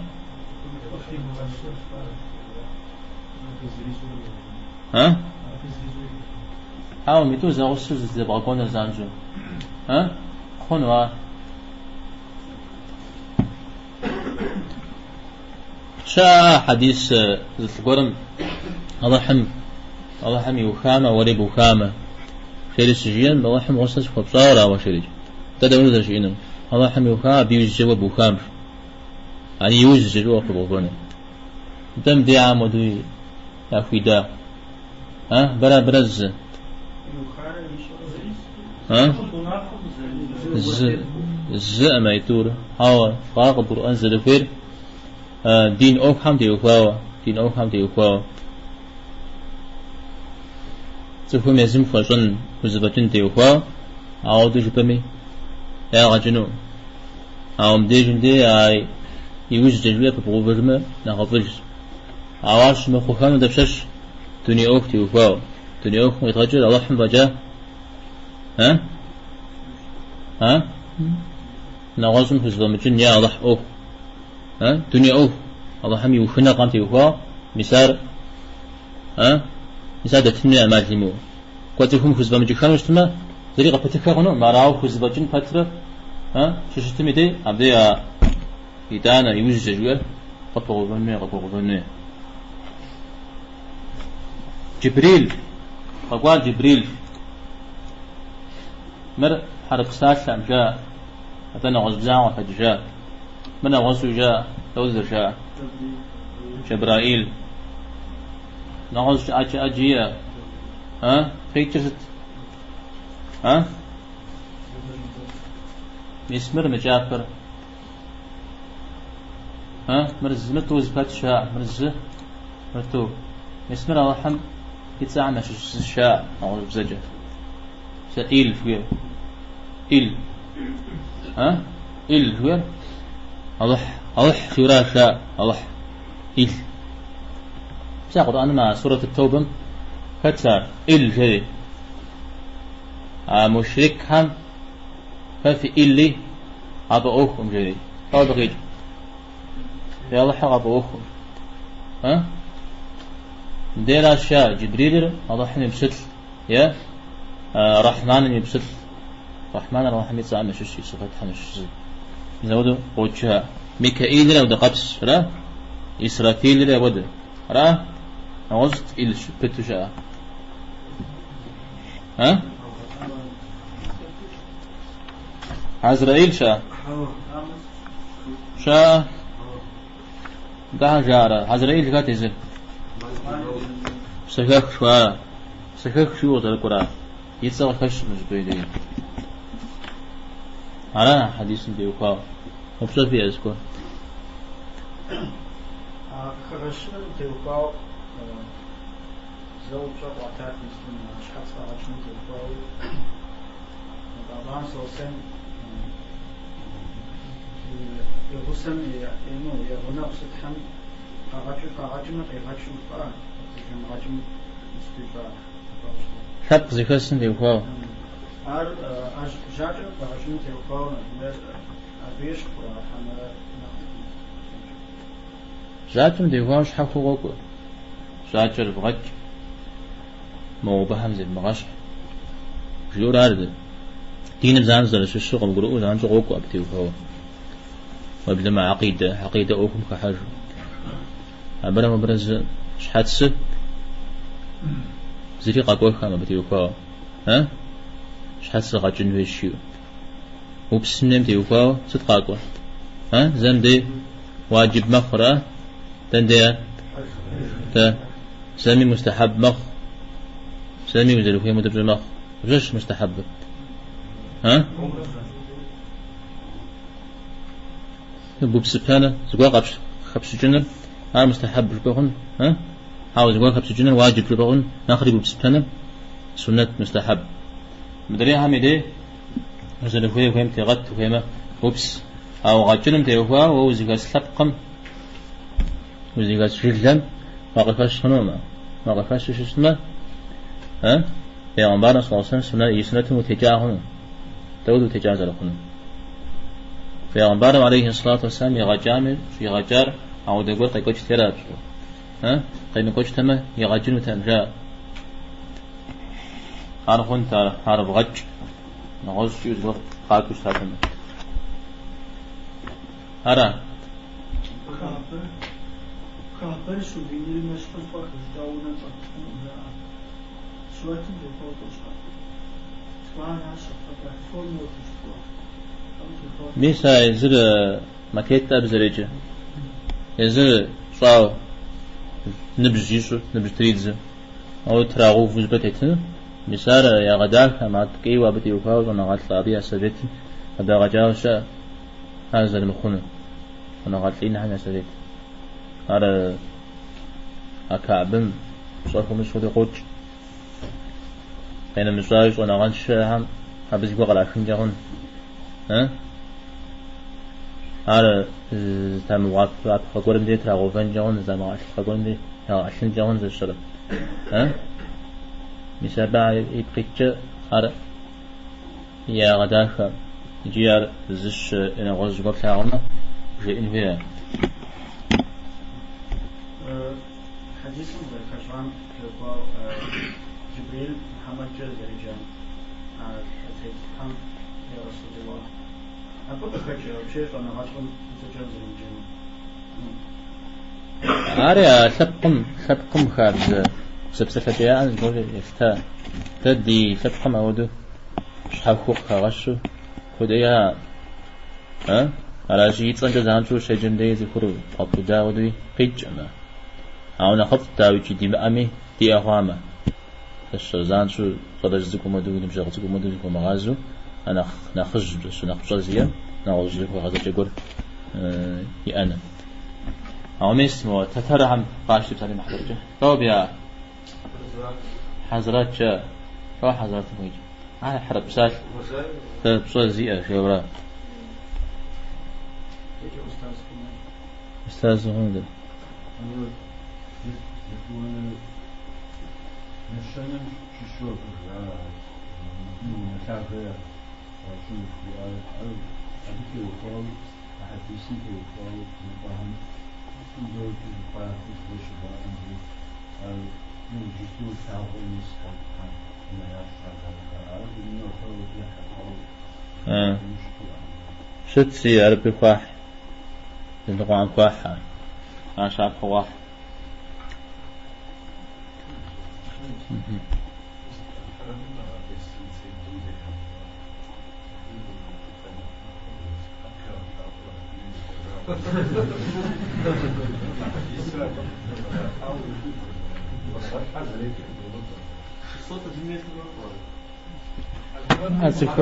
А? Ауэ митӏу зэгъусэу зэбгъэкӏуэныр занщӏэу. А? Хъуну ар? Щыӏэ хьэдис зы лӏы гуэрым Алыхьым Алыхьым иухамэ, уэри бухамэ. Жери щыжиӏэм, Алыхьым гъусэ сыхуэпщӏауэ ауэ жери. Дэ дауэ зэрыжиӏэнур? Алыхьым иуха, абы иужькӏэ уэ бухам. Ани иужькӏэ жыӏуэ къыбгъуэкӏуэну. Нтӏэ мыбдей ауэдэу яхуида. А, бэрэ абырэ зы. А? Зы. Зы ӏэмайтӏур. Ауэ, ар къыбгурыӏуэн зэрыхуейр дин ӏуэхухэм теухуауэ, дин ӏуэхухэм теухуауэ. Цӏыхум езым хуэщӏэн, хузэфӏэкӏын теухуауэ, ауэдэу жыпӏэми ягъэ кӏыну. Ауэ мыбдежым дей а иужькӏэ жиӏэр пыбгъэувэжмэ нэхъыфӏыжщ. Ауэ ар щымыхъухэну дапщэщ дуней ӏуэху теухуауэ. Дуней ӏуэхум къидгъэкӏыр Алыхьым фӏэкӏа? А? А? Нэгъуэщӏым хузэфӏэмыкӏын е Алыхь ӏуэху. А? Дуней ӏуэху Алыхьым и ухыныгъэм теухуауэ, мис ар, а? Мис ар дэтынуи ӏэмал имыӏэу. Кӏуэ цӏыхум хузэфӏэмыкӏыхэну щытмэ, зыри къыпытыххэ хъунукъым, ар ауэ хузэфӏэкӏын пэтрэ, а? Щыщытым и дей, абдей а итӏанэ иужькӏэ жиӏэр къыпыгъэувэнуи, къыгуэгъувэнуи. Джибрил, къэкӏуар Джибрил. Мыр хьэрып псалъэкъым жаӏэ, атӏэ нэгъуэщӏ бзэм къыхэкӏыжа. Мыр нэгъуэщӏу жаӏэ, дауэ зэрыжаӏэр? Джэбраил. Нэгъуэщӏ ӏэджэ ӏэджи иӏэ. А? Къикӏыр сыт? А? Мис мыр мы кӏапэр. А? Мыр зы, мыр тӏу зэпэтщ жаӏэ. Мыр зы, мыр тӏу. Мис мыр Алыхьым и цӏэхэм ящыщ зыщ жаӏэ, нэгъуэщӏ бзэкӏэ. Сэ Ил жиӏэр. Ил. А? Ил жиӏэр? Алыхь. Алыхь жиӏэращ жаӏэ. Алыхь. Ил. Сэ Къурӏэным а сурэт Тэубэм хэт ар? Ил жери. А мушрикхэм фэ фи Илли къафӏэӏуэхукъым жери. Дауэ абы къикӏ? Фи Алыхьыр къафӏэӏуэхукъым. А? Мыдейращ жаӏэ, Джибрилыр Алыхьым и пщылӏ. Е Рахьманым и пщылӏ. Рахьманыр Алыхьым и цӏэхэм ящыщ, и сыфэтхэм ящыщ зы. Мис апхуэдэу къокӏ. Микаилри апхуэдэ къэпсщ, ара? Исрафилри апхуэдэ. Ара? Нэгъуэщӏ ил пыту щыӏэ. А? Хьэзраил щыӏэ? Щыӏэ? Нтӏэ жаӏэрэ? Хьэзраил хэт езыр? Псэхэх жыхуаӏэр. Псэхэх жиӏэу къызэрыкӏуэра? И цӏэ къыхэщкъым мыщӏыпӏэ иджыри. Ара хьэдисым теухуауэ? Упщӏэ фиӏэ зыгуэр? А къыхэгъэщыным теухуауэ зэ упщӏэ къуатат муслъым щхьэц къэгъэкӏыным теухуауэ. Аллахьым Сосен и гъусэм ну, и гъунэгъу сытхэм къагъэкӏыр къагъэкӏымэ къигъэкӏыу жыпӏа, зыхэмыгъэкӏым сыту ищӏа? Лъэпкъ зыхэсым теухуауэ. Ар жьакӏэр къэгъэкӏыным теухуауэ, например, абы ещхь хъурэ, хьэмэрэ нэхъ Жьакӏэм теухуауэ щхьэхуэу къокӏуэ. Жьакӏэр вгъэкӏ, мобыхэм зевмыгъэщхь. Жиӏэурэ ар диным занщӏэу зэрыщыщу къыбгурыӏуэу занщӏэу къокӏуэ абы теухуауэ. Уеблэмэ гьэкъидэ, гьэкъидэ ӏуэхум хыхьэжу. Абырэ мобырэ зы щхьэцы зыри къэкӏуэххэм абы теухуауэ. А? Щхьэцыр гъэкӏын хуейщ жиӏэу. Упсын хуейм теухуауэ сыт къакӏуэр? А? Зэм дей уаджиб мэхъур, а? Дэн дей ар? Тэ. Зэми мустахьэб мэхъу. Зэми узэрыхуейм хуэдэу пщӏы мэхъу. Жэщ мустахьэбыр. А? Бупсыпэныр, зыгуэр къэпщ-хэпщыкӏыныр, ар мустахьэб жыпӏэ хъун, а? Ауэ зыгуэр хэпщыкӏыныр уаджиб жыпӏэ хъун, нэхъри бупсыпэныр суннэт мустахьэб. Мыдрейхэм и дей узэрыхуей хуейм тегъэт, ухуеймэ упс. Ауэ гъэкӏыным теухуауэ уэ узыхэс лъэпкъым, узыхэс жылэм уакъыхэщ хъунумэ, уакъыхэщу щытмэ, а? Пейгъэмбарым саллаллаху алейхи вассалам и суннэтым утекӏа хъуну? Дауэ утекӏа зэрыхъунур? Пейгъэмбарым алейхи сэлату уэсселам игъэкӏами, щӏигъэкӏар ауэдэ гуэр къекӏуэкӏти ара пщӏыуэ. А? Къемыкӏуэкӏтэмэ, игъэкӏынутэкъым, жаӏэ. Ар хъунт, ар вгъэкӏ. Нэгъуэщӏ жиӏэу зыгуэр къакӏуэу щытатэмэ. Ара? Кэгьбэр сувенирым ещхьу зыгуэр хэщӏыкӏауэ унэм щӏэт хъунукъым, жаӏэ. Сурэтым теухуауэ тӏощхьэ. Зыгуэращ апхуэдэ формула щытуэ. Абы теухуауэ. Мис а езыр макет абы зэреджэ. Езыр щӏауэ, ныбжь ищӏу, ныбжь тридзэу. Ауэ трагъэувэу зыщӏыпӏэ тетыну. Мис ар ягъэдахэм, ар ткӏийуэ абы теухуауэ щӏэныгъэлӏ абы я советым къыдагъэкӏауэ щыӏэ. Ар зэрымыхъуну. Щӏэныгъэлӏ инхэм я совет. Ар а Кэгьбэм пщӏэ хуэмыщӏ хуэдэу къокӏ. Къинэмыщӏауи щӏэныгъэншэхэм абы зыгуэр кърахынкӏэ хъун. Ар зытамыгъэувапхъэ гуэрым дей трагъэувэнкӏэ хъун, зытамыгъэӏэлъыпхъэ гуэрым дей ягъэӏэлъынкӏэ хъун зыщӏэрэ. Мис абы ипкъ иткӏэ ар ягъэдахэ икӏи ар зыщ нэгъуэщӏ зыгуэр плъагъумэ, жеӏэн хуей. Хьэдисым зэрыхэщӏам теухуауэ Джибрил Мухьэммэдкӏэ зэреджам а лъэтетхэм я Расулуллах. Абы къыхэкӏ вообще щӏэныгъэлӏым и цӏэкӏэ зэремыджэну. Ари а лъэпкъым, лъэпкъым хабзэ зэпсэлъэкӏэ яӏэм зыгуэр елъыта. Дэ ди лъэпкъым ауэдэу щхьэхуэу къыхагъэщу хуэдэ яӏэкъым. А? Аращи, и цӏэмкӏэ занщӏэу щеджэм дей цӏыхур бгъэпуда хуэдэуи къикӏкъым. Ауэ нэхъыфӏт, дауикӏи, димыӏэми, диӏэ хъуамэ. Щэ занщӏэу щӏалэжь цӏыкӏум хуэдэу, уи ныбжьэгъу цӏыкӏум хуэдэу зыхуэмыгъазэу, а нэхъ нэхъыжь, щэ нэхъ пщӏэ зиӏэм нэгъуэщӏ зыхуэгъэзэкӏэ гуэр иӏэну. Ауэ мис мо тэтэрхэм къащти псалъэм и хьэтыркӏэ. Дауэ абы яӏэ? Хьэзрэт жаӏэ. Дауэ хьэзрэтым къикӏ? Ар хьэрып псалъэ. Дэ пщӏэ зиӏэ жеура. Устаз хъуну. Нэщэнэм щыщу абы жаӏэ унэ лъагэ ящӏыну жиӏар. Ар абы теухуауэ, а хьэдисым теухуауэ жыпӏэхэм зыгуэркӏэ жыпӏахэу зыгуэр щыжаӏэм деж, ар иджыпсту лъагъуэм исхэм унэ ящӏ ар унэхэр ехьэлӏауэ щыту ара? Щыт си ар абы хуахь, зыныкъуэхэм хуахь ар. Ар щапхъэу къахь.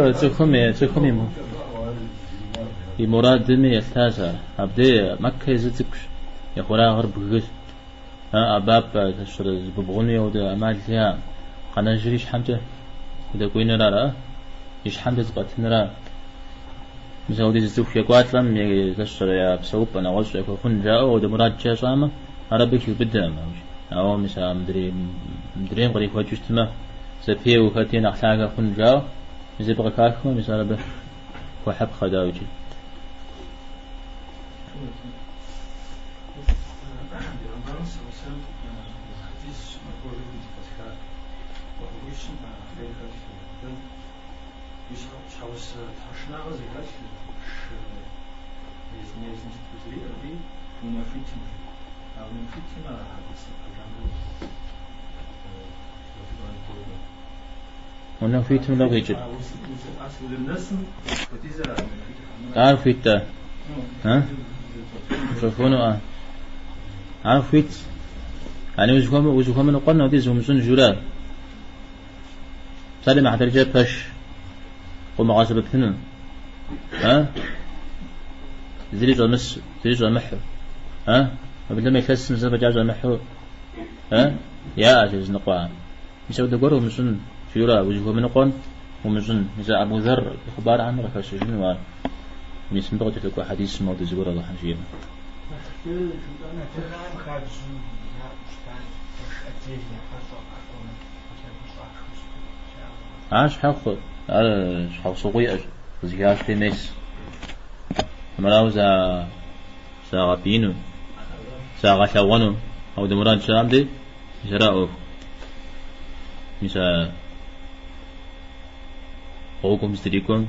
Цӏыхум и мурадми елъытащ ар. Абдей Мэккэ езыр цӏыкӏущ, и хъурагъыр бгыщ. ӏэбапӏэ зыщызыбубгъуну ауэдэ ӏэмал яӏэкъым. Къэнэжыр и щхьэмкӏэ удэкӏуеиныр ара, и щхьэмкӏэ зыпӏэтынра. Мис ауэдиз цӏыху екӏуалӏэм я псэупӏэ нэгъуэщӏ яхуэхъун жаӏэу ауэдэ мурадкӏэ ящӏамэ, ар абы хиубыдэкъым. Ауэ мис а мыдрейм кърихуэкӏыу щытмэ, зэпеуэу хэти нэхъ лъагэ хъун жаӏэу, мис абы къыхахмэ, мис ар абы хуэхьыпхъэ дауикӏи. Уи щхьэгъусэ тхьэшынагъэ зыхэлъ шы езым езым сыт хузэриӏэр абы унэ хуитым. А унэ хуитым а хьэдисыр пэжамрэ зэхуэдэ. Унэ хуитым дэ къикӏыр. Узэрынэсым хуэдизыр а унэ хуитыр. Ар хуит-тӏэ? Ущӏэхуэну-ӏэ? Ар хуит. Ани узыхуэмыныкъуэн апхуэдиз умыщӏын журэ. Псалъэм и хьэтыркӏэ пэш къыумыгъэсэбэпыну, а? Зыри щӏэмысу, зыри щӏэмыхьу, а? Уеблэмэ илъэсым зэ фӏэкӏа щӏэмыхьу, а? Яӏэщ языныкъуэхэм. Мис апхуэдэ гуэр умыщӏын, жиӏэурэ, узыхуэмыныкъуэн умыщӏын. Мис а Абу Зэр и хъыбархэми къыхэщыжыну ар. Мис мыбы къыкӏэлъыкӏуэ хьэдисым ауэдэ зыгуэр Алыхьым жиӏэмэ. Адыгэхэм хабзэу яӏэу щытар пэш отдельно хьэщӏэ къакӏуэмэ. Ар щхьэхъу, ар щхьэусыгъуэ иӏэщ, къызыхащтри мес. Армырауэ загъэпӏиину, загъэлъэгъуэну, ауэдэ мурад щаӏэм дей, мис ара ӏуэху. Мис а гъуэгум здрикӏуэм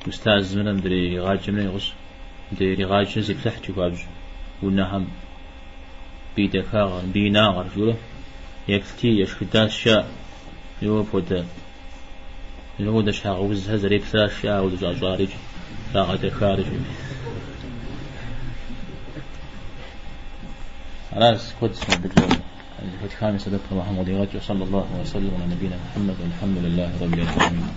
устазымрэ мыдрей иригъаджэмрэ и гъусэу, мыдрей иригъаджэр зиплъыхьт хуабжьу унэхэм. Мыбы и дахагъэр, мыбы и инагъэр, жиӏэурэ еплъти, ешхыдащ, жаӏэ. Еуэ апхуэдэ, апхуэдэ щхьэгъэузхэр зэреплъращ, жаӏэ, ауэдэ щӏащӏар икӏи, щӏагъэдэхар икӏи. Аращ куэд мыбыкӏэ зэхэтхам и сэбэп Алыхьым къыдигъэкӏ. Саллаллаху ва саллям аля набийна Мухьэммэд, вальхьэмдулиллахи раббил аламин.